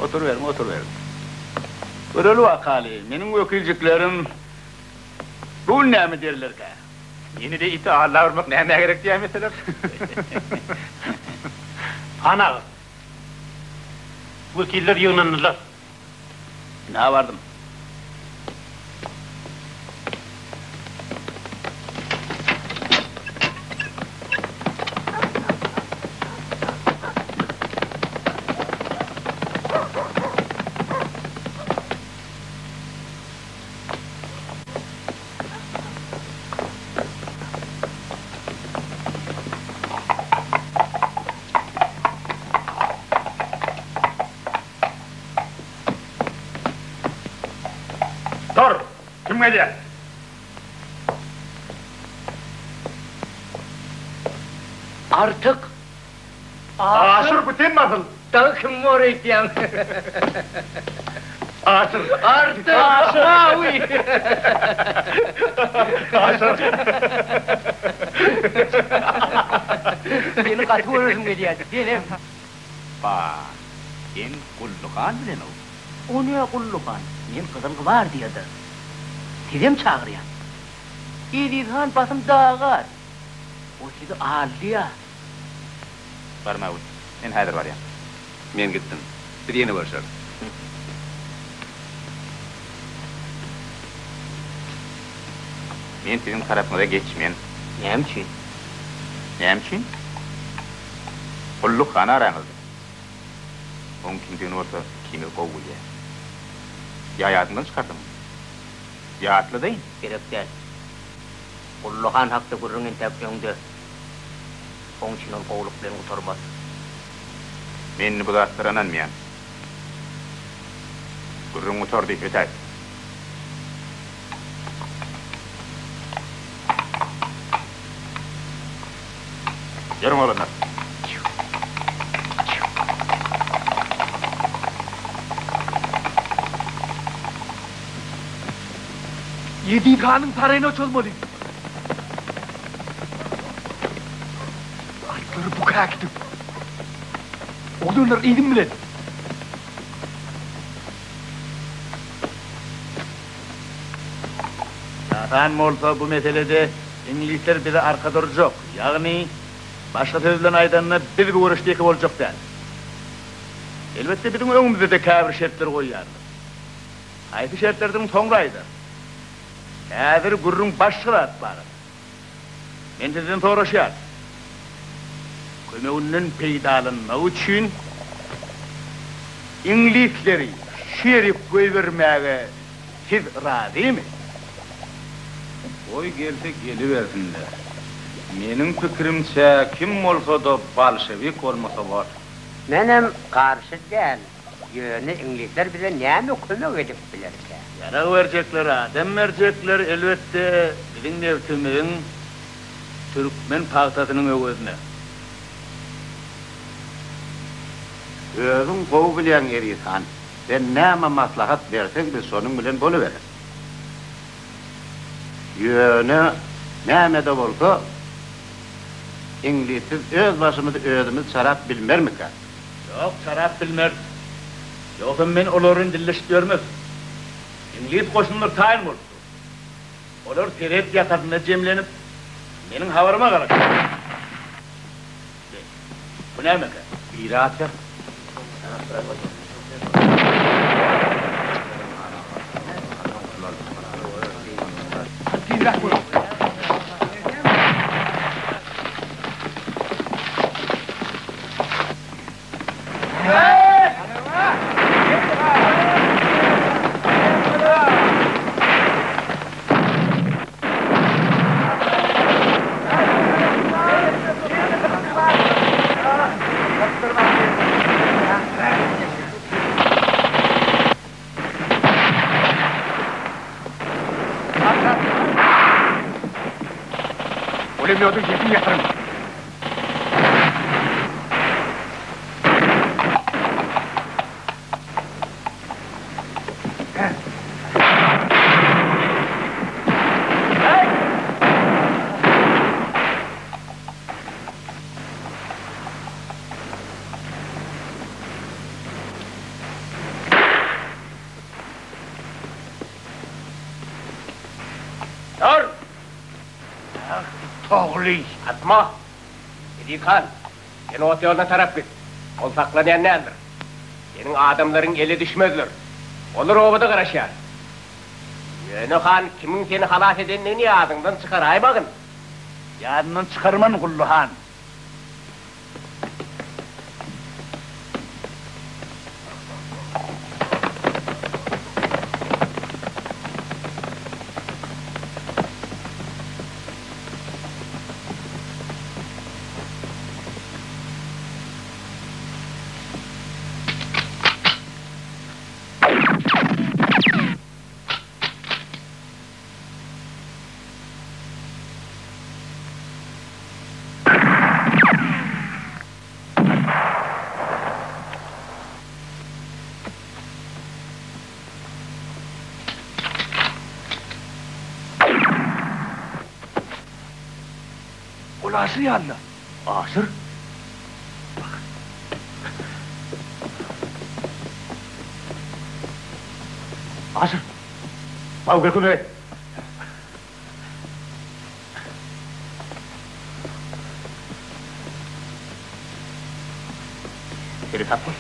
Oturyberiň, oturyberiň. Göreli wakaly, meniň wekiljiklerim bu gün näme derlerkä? Ýene-de iti alla urmak nämä gerek diýäýmeseler. Han aga, wekiller ýygnandylar. Ynha bardym. Dur! Kim gelýär? Artyk! Aşyr bu sen asyl. Dagy kim bor öýtýäň? Aşyr. Artyk! Aşyr! Awy! Aşyr. Seni gaty göresim gelýärdi, senem. Ba, sen Gully han bilen-ow. O ne Gully han? Men Gyzyl gwardiýada. Sizem çagyrýan. Eziz han basym dagar. O sizi aldýa. Barmagül, men häzir barýan. Men gitdim. Biz ýene görşeris. Men siziň tarapyňyza geçmen. Näme üçin? Näme üçin? Gulluk han araňyzda. Oň kimdigini bolsa ikimiz gowy bilýäs. Ýa ýadyňdan çykardyňmy? Ýatladaýyn. Gerek däl. Gully han hakda gürrüň entäk öňde. Oň üçin ol gowulyk bilen gutarmaz. Men indi bu zatlara ynanmaýan. Gürrüň gutardy, ötäýt. Ýörüň oglanlar. Eziz hanyň saraýyna çozmaly. Atlary bu käkidip. Oglanlar yzym bilen. Ýasan bolsa bu meselede iňlisler bize arka durjak, ýagny başga söz bilen aýdanda biz bu göreşde ýeke boljak däl. Elbetde biziň öňümizde-de käbir şertler goýýarlar. Haýsy şertlerdigini soňra aýdarys. Häzir gürrüň başga zat barada. Men sizden soraşýaryn. Kömeginden peýdalanmak üçin iňlisleri şu ýerik goýbermäge siz razymy? Goý gelse gelibersinler. Meniň pikirimçe kim bolsa-da bolşewik bolmasa bor. Menem garşy däl. Ýöne iňlisler bize näme kömek edip bilerkä? Ýarag berjekler, adam berjekler, elbetde, biziň nebtimiziň, türkmen pagtasynyň öwezine. Özüň gowy bilýäň, Eziz han, sen näme maslahat berseň, biz şonuň bilen bolubereris. Ýöne, näme-de bolsa, iňlissiz öz başymyzy özümiz çarap bilmermikäk? Ýok, çarap bilmeris. Ýogsam men olary dilleşip ýörmez. Iňlis goşunlary taýyn bolupdyr. Olar serhet ýakasynda jemlenip, meniň habaryma garaşýarlar. Be, bu nämekä? Biri atýar. Tizräk boluň. Pulemýodyň sesini ýatyryň. Dur! Ah, it ogly! Atma! Eziz han, sen ot ýoluna tarap git. Ol saklanýan däldir. Seniň adamlaryň ele düşmezler. Olar obada garaşýar. Ýöne han kimiň seni halas edendigini ýadyňdan çykaraýmagyn. Ýadymdan çykarman, Gully han. Ol Aşyr ýaly-la. Aşyr? Aşyr! Baw gel kömek et! Seresap bol.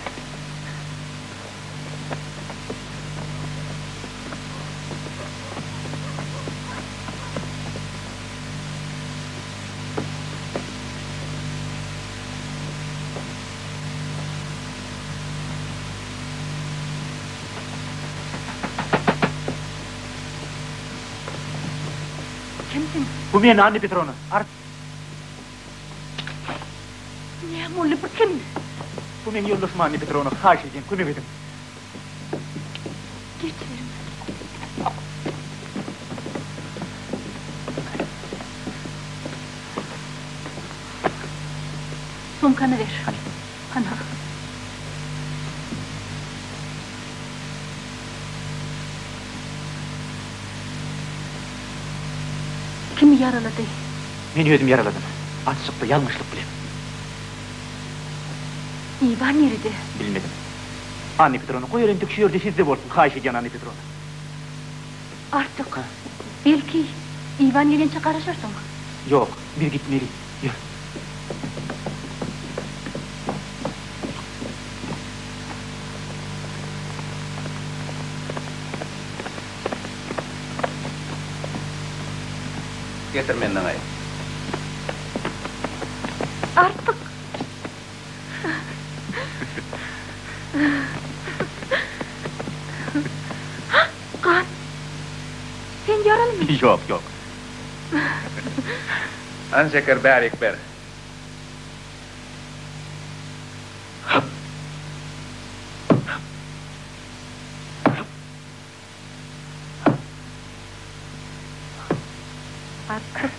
Kimsiň? Bu men, Anna Petrowna. Ar. Näme boldy, bu kim? Bu meň ýoldaşym Anna Petrowna, haýyş edýän, kömek ediň. Geçiberiň. Sumkany ber. Hany. Hana. Kim ýaralady? Men özüm ýaraladym. Atyşykda ýalňyşlyk bilen. Iwan nirede? Bilmedim. Anna Petrowna, goý entek şu ýerde sizde bolsun, haýyş edýän Anna Petrowna. Artyk. Belki, Iwan gelinçä garaşarsyň? Ýok, biz gitmeli. Ýör. Getir men daňaýyn. Artyk. Gan. Sen ýaralymy? Ýok, ýok. Hany şeker bärik ber. Artyk.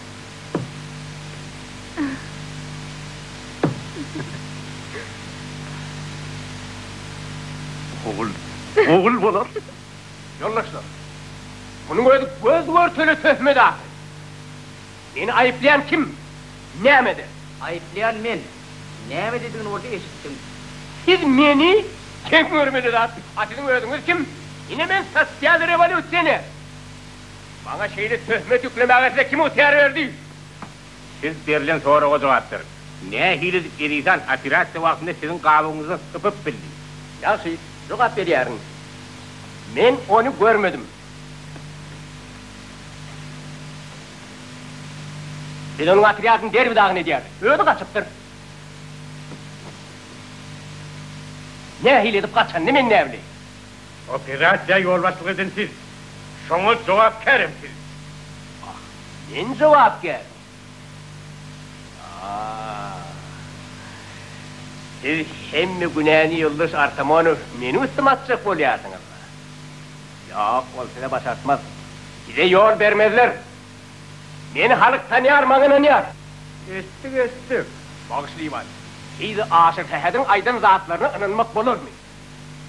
Ogul, ogul bolar. Ýoldaşlar, munuň özi göz-görtele töhmet ahyry. Meni aýyplaýan kim? Nämede? Aýyplaýan men. Nämededigini bolsa eşitdiň. Siz meni geň görmeli zat. A siziň özüňiz kim? Ine men sosial rewolýusioner. Maňa şeýle töhmet ýüklemäge size kim ygtyýar berdi? Siz berlen soraga jogap beriň. Nähili edip Eziz han operasiýa wagtynda siziň gabawyňyzdan sypyp bildi? Ýagşy, jogap berýärin. Men ony görmedim. Biz onuň otrýadyny derbi-dagyn edýärdik. Özi gaçypdyr. Nähili edip gaçanyny men näbileýin. Operasiýa ýolbaşçylyk eden siz. Şoňa jogapkär hem siz. Ah, men jogapkärmi? Ah. Siz hemme günäni ýoldaş Artamonow meniň üstüme atjak bolýarsyňyz-la. Ýok, ol size başartmaz. Size ýol bermezler. Meni halk tanýar, maňa ynanýar. Eşitdik, eşitdik. Bagyşla Iwan. Şeýle Aşyr Sähediň aýdan zatlaryna ynanmak bolarmy?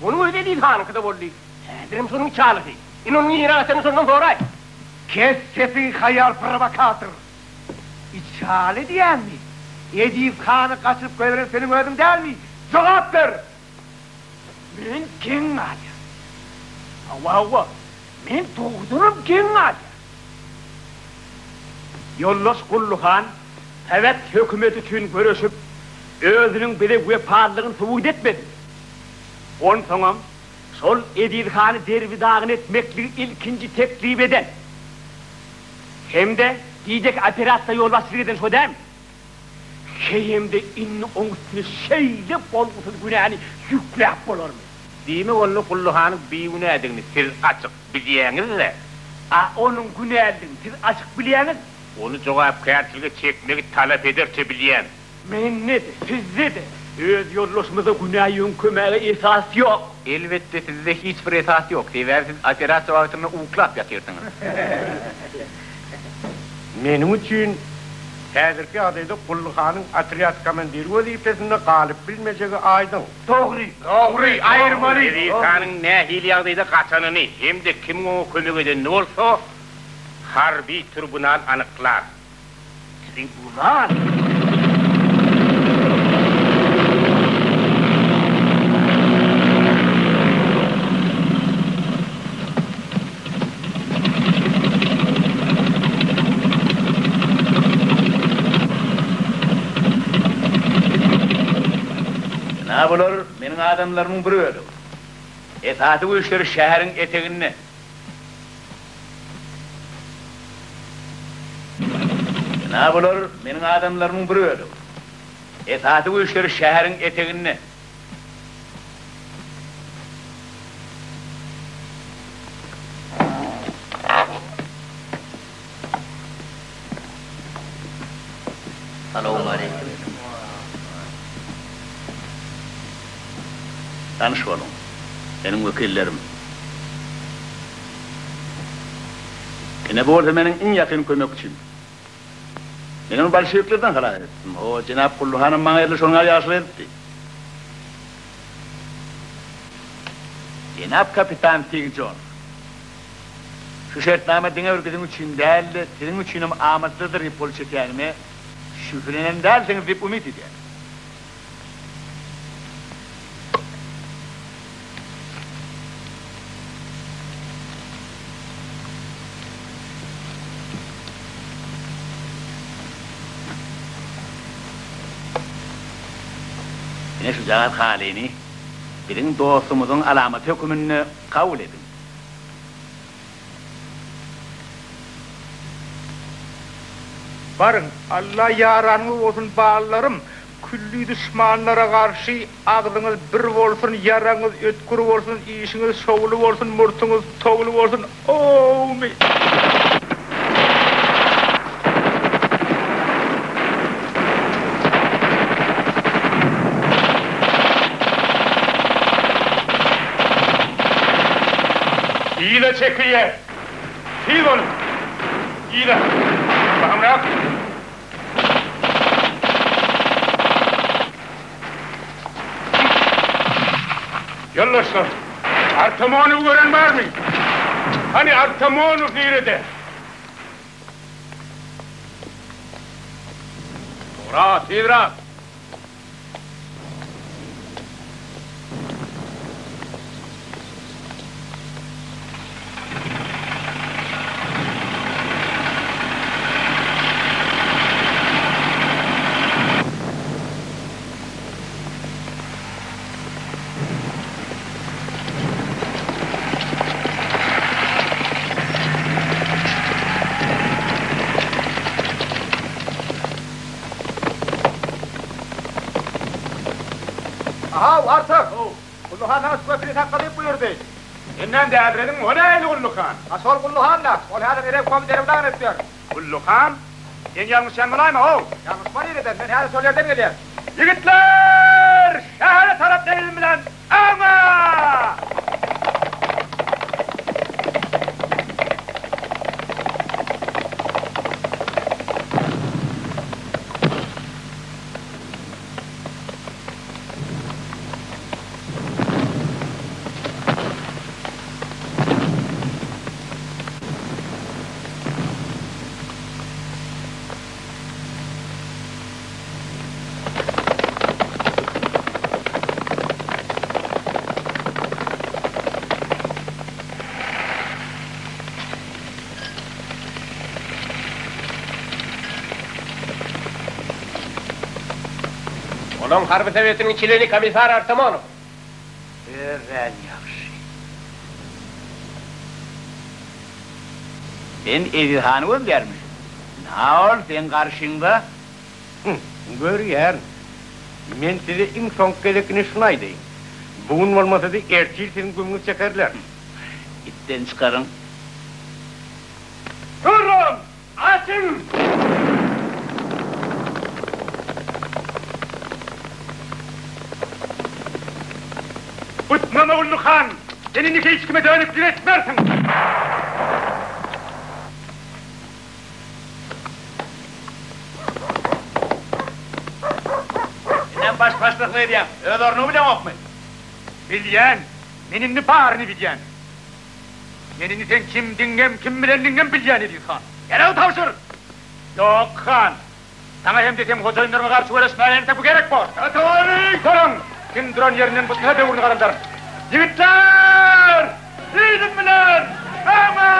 Onuň özi Eziz hanyňkyda boldy. Häzirem şonuň içalysy. Indi onuň nirä gaçanyny şondan soraý. Kes sesiňi haýal prowokator! Içaly diýýäňmi? Eziz hany gaçyryp goýberen seniň özüň dälmi? Jogap ber! Men geň galýan. Hawa, hawa, men dogrudanam geň galýan. Ýoldaş Gully han sowet hökümeti üçin göreşip, özüniň bize wepalylygyny subut etmedi. Onsoňam şol Eziz hany derbi-dagyn etmekligi ilkinji teklip eden hem-de gijeki operasiýa ýolbaşçylyk eden şo dälmi? Heýem-de indi oň üstüne şeýle bolgusyz günäni ýükläp bolarmy? Diýmek onda Gully hanyň bigünädigini siz açyk bilýäňiz-dä? A onuň günälidigini siz açyk bilýäňiz? Ony jogapkärçilige çekmegi talap ederçe bilýän. Mende-de, sizde-de öz ýoldaşymyza günä ýöňkemäge esas ýok. Elbetde sizde hiç bir esas ýok, sebäbi siz operasiýa wagtynda uklap ýatyrsyňyz. Meniň üçin häzirki ýagdaýda Gully hanyň otrýad komandiri wezipesinde galyp bilmejegi aýdyň. Dogry! Dogry! Aýyrmaly! Eziz hanyň nähili ýagdaýda gaçanyny hem-de kimiň oňa kömek edenini bolsa harby tribunal anyklar. Tribunal? Ynha bular meniň adamlarymyň bir bölegi. Esasy güýçleri şäheriň eteginde. Ynha bular meniň adamlarymyň bir bölegi. Esasy güýçleri şäheriň eteginde. Salowmaleýkim. Tanyş boluň. Meniň wekillerim. Ine bu bolsa meniň iň ýakyn kömekçim. Men ony bolşewiklerden halas etdim. O, jenap Gully hanam maňa edil şonuň ýaly ýagşylyk edipdi. Jenap kapitan Figjon, şu şertnama diňe bir biziň üçin däl-de, siziň üçinem amatlydyr diýip gol çekýänime şübhelenen dälsiňiz diýip umyt edýän. Ine şujagaz halyny biziň dostumyzyň alamaty höküminde kabul ediň. Baryň, Alla ýaranyňyz bolsun ballarym, külli duşmanlara garşy agzyňyz bir bolsun, ýaraňyz ötgür bolsun, işiňiz şowly bolsun, murtuňyz towly bolsun, owmy. Yza çekilýär. Tiz boluň! Yza! Bahymrak! Ýoldaşlar, Artamonowy gören barmy? Hany, Artamonow nirede? Ura, tizrak! Ahaw, Artyk! Gully han saňa şu köprüni sakla diýip buýurdy. Senden dälirediň, o nähili Gully han? Ha, şol Gully han-da. Ol häzir Erebkomy derbi-dagyn edip ýör. Gully han, sen ýalňyşýan bolaýma-ow? Ýalňyşma nireden, men häzir şol ýerden gelýän. Ýigitler! Şähere tarap elim bilen öňe! Olaň harby sowetiniň çleni komissar Artamonow. Örän ýagşy. Sen Eziz hany gözleýärmişiň? Ynha ol seň garşyňda. Hum, görýärin. Men size iň soňky gezekine şuny aýdaýyn. Bu gün bolmasa-da ertir siziň gümüňizi çekerler. Itden çykaryň. Duruň! Açyň! Butnama Gully han! Sen indi hiç kime dönüklik etmersiň! Senem baş başlyklyk edýäň. Öz ornuňy bileňokmy? Bilýän. Men indi baryny bilýän. Men indi seň kimdigiňem, kim bilendigiňem bilýän, Eziz han. Ýaragy tabşyr! Ýok, han. Saňa hem-de seň hojaýynlaryňa garşy göreşmäge entek bu gerek bor. Duruň! Kim duran ýerinden butna böwrüni garaldaryn. Ýigitler! Yzym bilen! Öňe!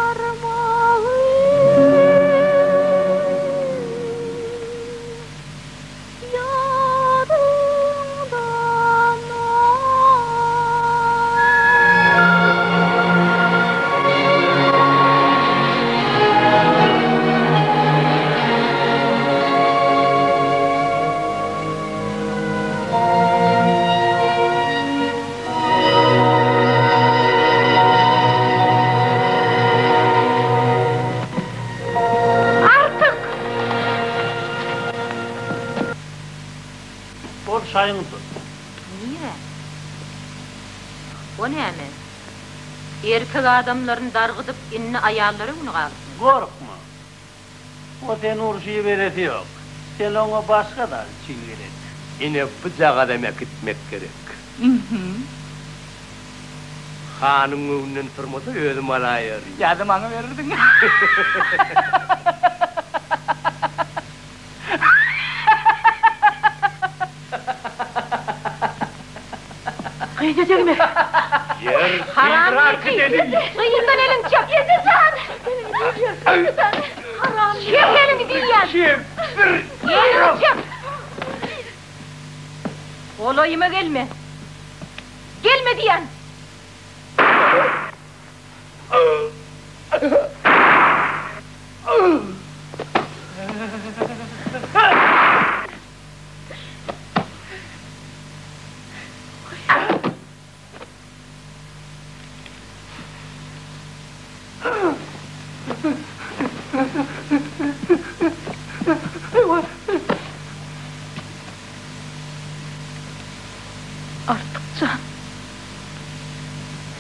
Barmagy Artyk! Bol şaýyňy tut. Nirä? O näme? Erkek adamlaryny dargydyp, indi aýallara güni galypmy? Gorkma. O seni urşa iberesi ýok. Sen oňa başga zat üçin gerek. Ine, bujagazam äkitmek gerek. Hanyň öňünden turmasa özüm alaýaryn. Ýa-da maňa bererdiň. Gyza degme. Ýer Haram Gyzdan eliňi çek. Eje jan. Haram. Çek eliňi diýýän. Eliňi çek. Golaýyma gelme. Gelme diýýän. Artyk jan,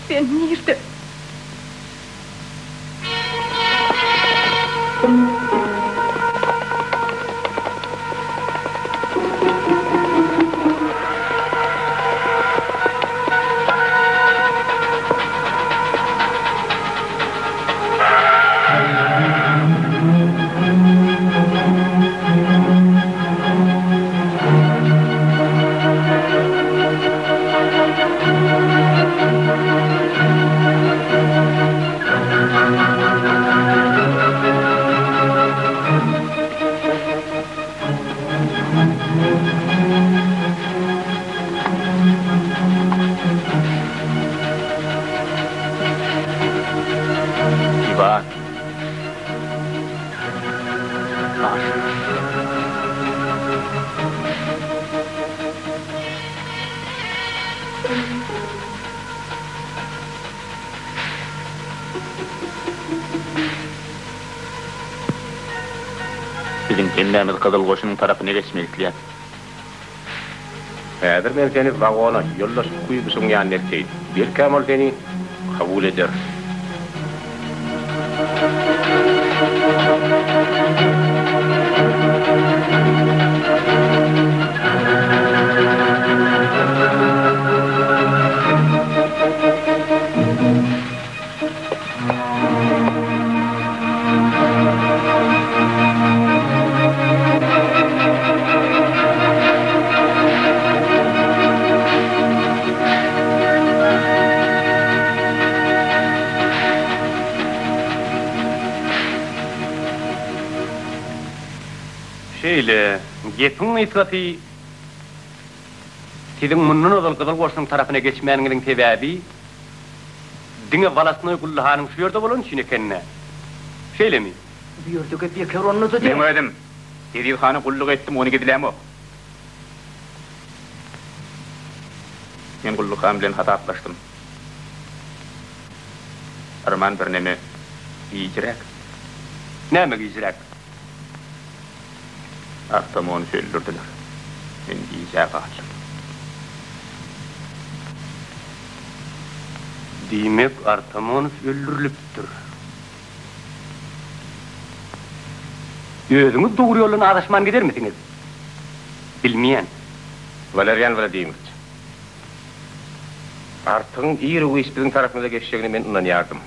sen nirde? Iwan. Bar. Biziň hemmämiz Gyzyl Goşunyň tarapyna geçmek isleýäs. Häzir men seni wagona, ýoldaş Kuýbyşewiň ýanyna elteýin. Belkäm ol seni kabul eder. Şeýle, gepiň gysgasy, siziň mundan ozal Gyzyl Goşunyň tarapyna geçmäniňiziň sebäbi, Diňe Walasnoý Gully hanyň şu ýerde bolany üçin eken-dä. Şeýlemi? Bu ýerde gep ýeke onda-da däl. Meň özüm Eziz hana gulluk etdim, ony gizlämok. Men Gully han bilen hasaplaşdym. Arman birneme gijiräk. Näme gijiräk? Artamonowy öldürdiler. Men gijä galdym. Diýmek, Artamonow öldürilipdir. Özüňiz dogry ýoldan azaşman gidermisiňiz? Bilmeýän. Walerýan Wladimirowiç, Artygyň ir-u-giç biziň tarapymyza geçjegine men ynanýardym.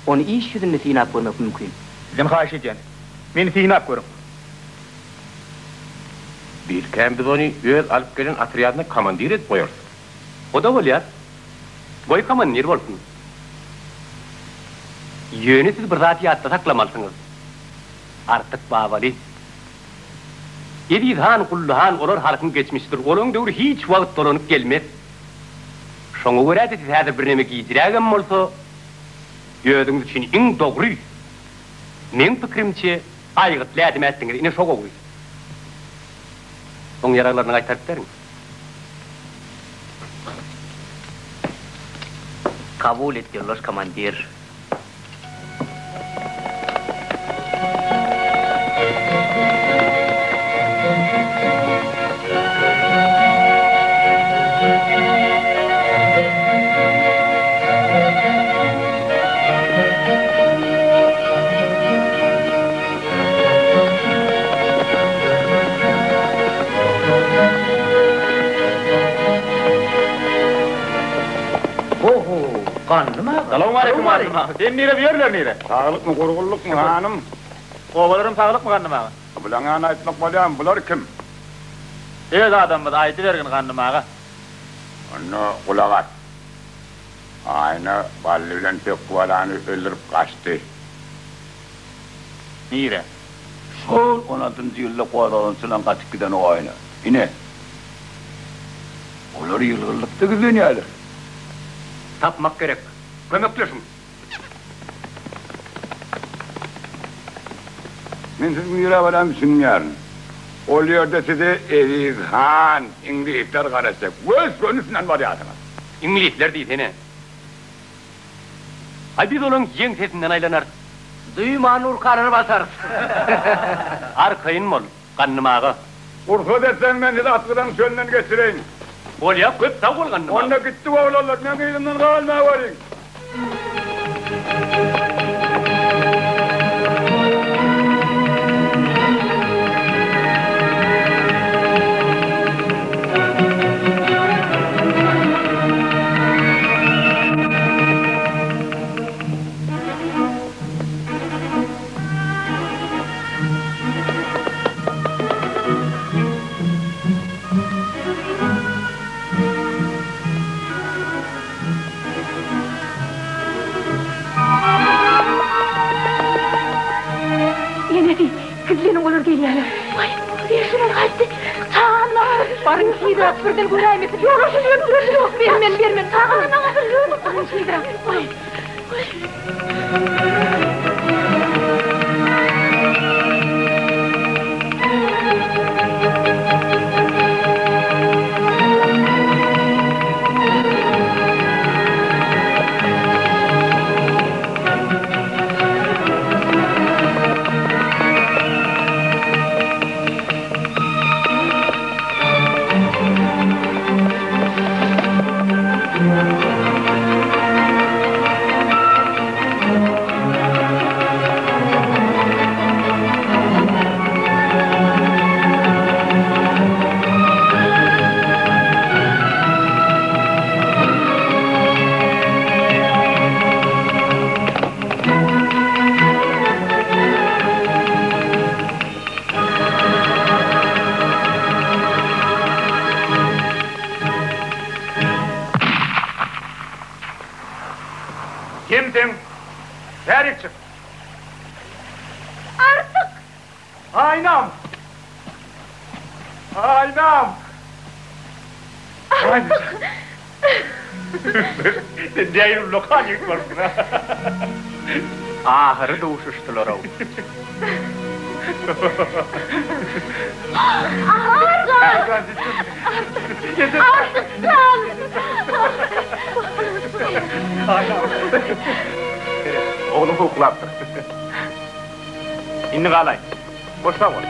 Ony iş ýüzünde synap görmek mümkin. Sizden haýyş edýän, meni synap görüň. Belkäm biz ony öz alyp gelen otrýadyna komandir edip goýarys. O-da bolýar. Goý komandir bolsun. Ýöne siz bir zady ýatda saklamalysyňyz. Artyk Babaly. Eziz han, Gully han olar halkyň geçmişidir. Olaň döwri hiç wagt dolanyp gelmez. Şoňa görä-de siz häzir birneme gijrägem bolsa, özüňiz üçin iň dogry, meň pikirimçe, aýgytly ädim ätdiňiz. Ine şo gowy. Oň ýaraglaryny gaýtaryp beriň. Kabul et, ýoldaş komandir. Ho-ho, Gandym aga. Salowmaleýkim Gandym aga. Sen nire, bu ýerler nire? Saglykmy, gurgunlykmy, hanym? Obalaram saglykmy Gandym aga? Bulaňa aýtmak bolýarmy, bular kim? Öz adamymyz, aýdybergin Gandym aga. Onda gulak as. Aýna Bally bilen Pökgi balany öldürip gaçdy. Nire? Şol on altynjy ýylda gozgalaňçylaň gaçyp giden oýna. Ine, olar ýylgynlykda gizlenýärler. Tapmak gerek. Kömekleşiň. Men siziň nirä barýanymy düşünmeýärin. Ol ýerde size Eziz han, iňlisler garaşjak. Gös-gönüsinden barýarsyňyz. Iňlisler diýsene. Aý biz olaň ýeňsesinden aýlanarys. Duýman urkalary basarys. Arkaýyn bol, Gandym aga. Rugsat etseň men sizi Atgyzaň çölünden geçireýin. Bolýa, köp sag bol, Gandym aga. Onda gitdik oglanlar, meň yzymdan galmaweriň. Enesi, gizleniň olar gelýärler. Waý, şular gaýtdy. Çagany maňa ber. Baryň tizräk birden göräýmesin. Ýok, şuny öldürer. Ýok, bermen, bermen. Çagany maňa ber. Baryň tizräk. Waý, waý. Kimsiň? Bärik çyk! Artyk! Aýnam! Aýnam! Artyk! Sen nähili ullakan ýigit bolupsyň-a? Ahyry duşuşdylar-ow. Artyk! Jan! Ogluň howklapdyr. Indi galaý. Hoş sag bol.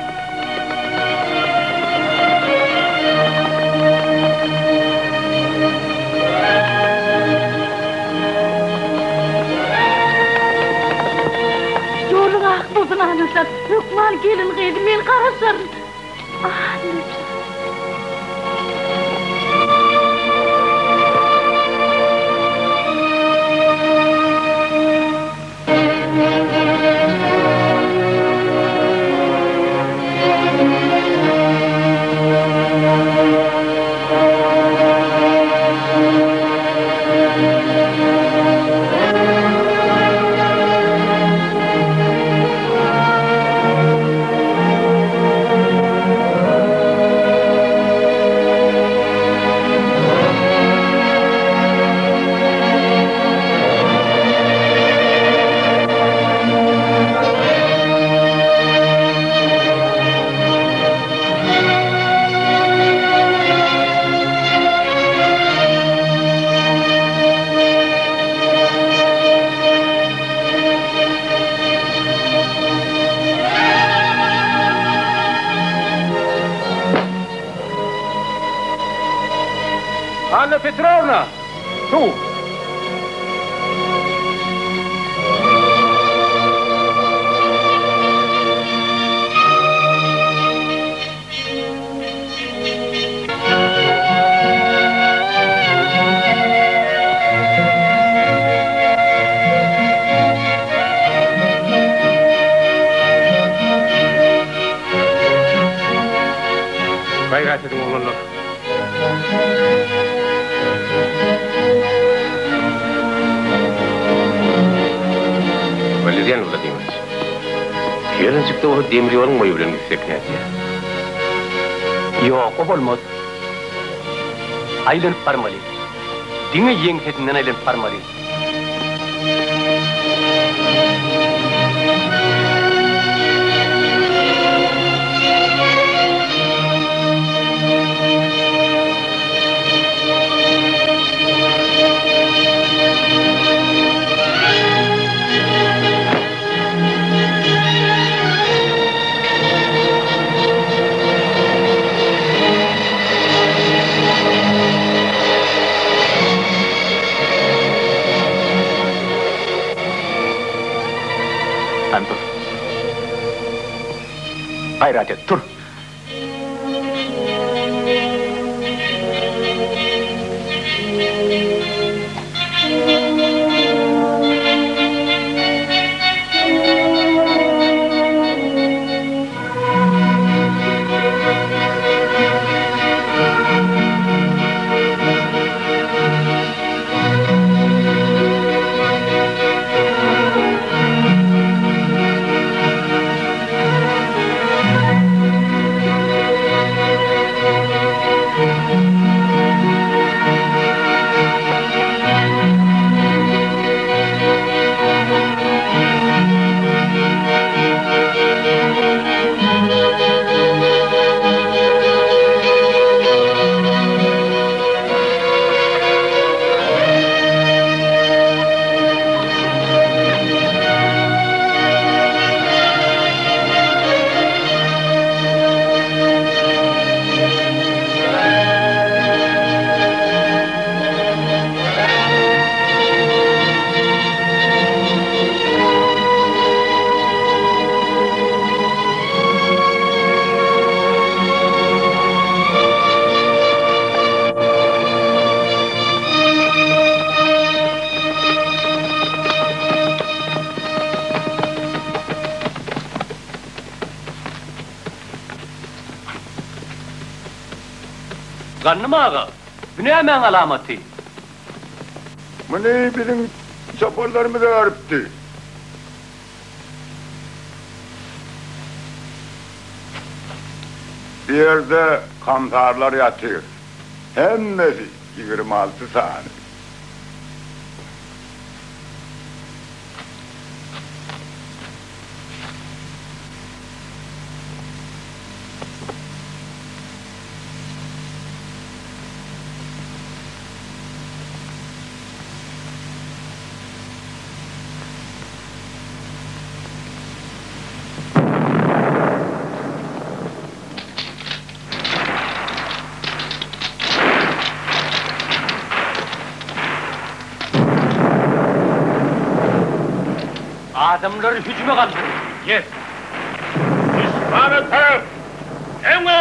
Ýoluň ak bolsun Annajan. Hökman gelin gyzy men garaşaryn. Annajan. Anna Petrowna! Suw! Gaýrat ediň, oglanlar! Walerýan Wladimirowiç, hernjikde bolsa demir ýoluň boýy bilen gitsek nädýä? Ýok, o bolmaz. Aýlanyp barmaly. Diňe ýeňsesinden aýlanyp barmaly. Hany tur. Gaýrat et, tur. Gandym aga, bu nämäň alamaty? Muny biziň çopanlarymyz örüpdi. Bu ýerde kamsarlar ýatyr. Hemmesi 26 sany. Adamlary hüjüme galdyryň! Ýes! Duşmana tarap öňe!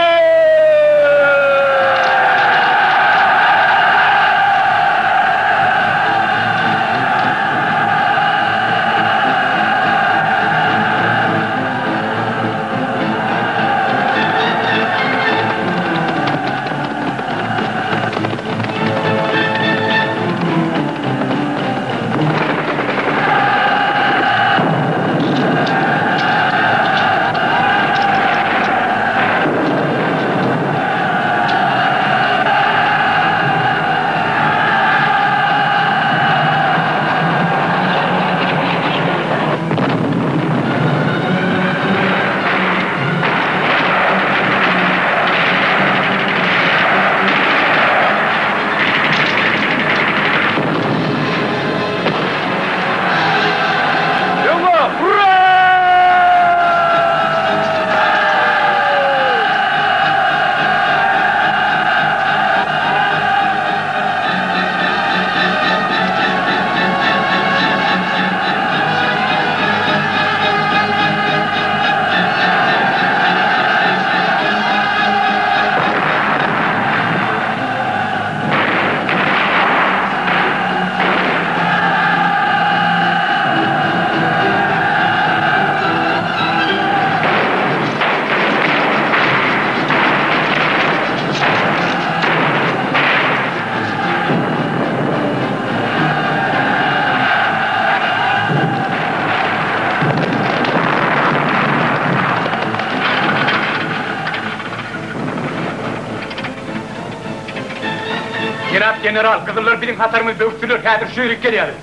General, gyzyllar biziň hatarymyzy böwüsdiler, häzir şu ýerik gelýärler.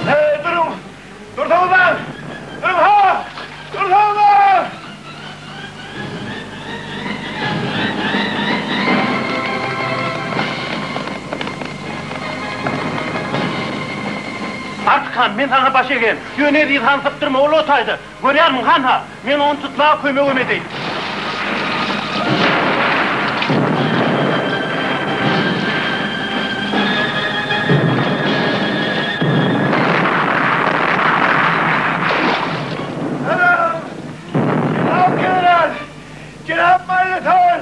Heý, duruň! Dursaňyzlaň! Duruň, ha! Dursaňyzlaň! Artyk han, men saňa baş egen. Ýöne Eziz hany sypdyrma, ol o taýda. Görýärmiň, han-ha, men ony tutmaga kömegem edeýin. Salam! Jenap general! Jenap Maýlatol!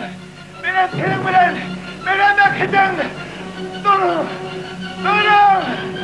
Menem seniň bilen! Menem äkidin! Duruň! Duruň!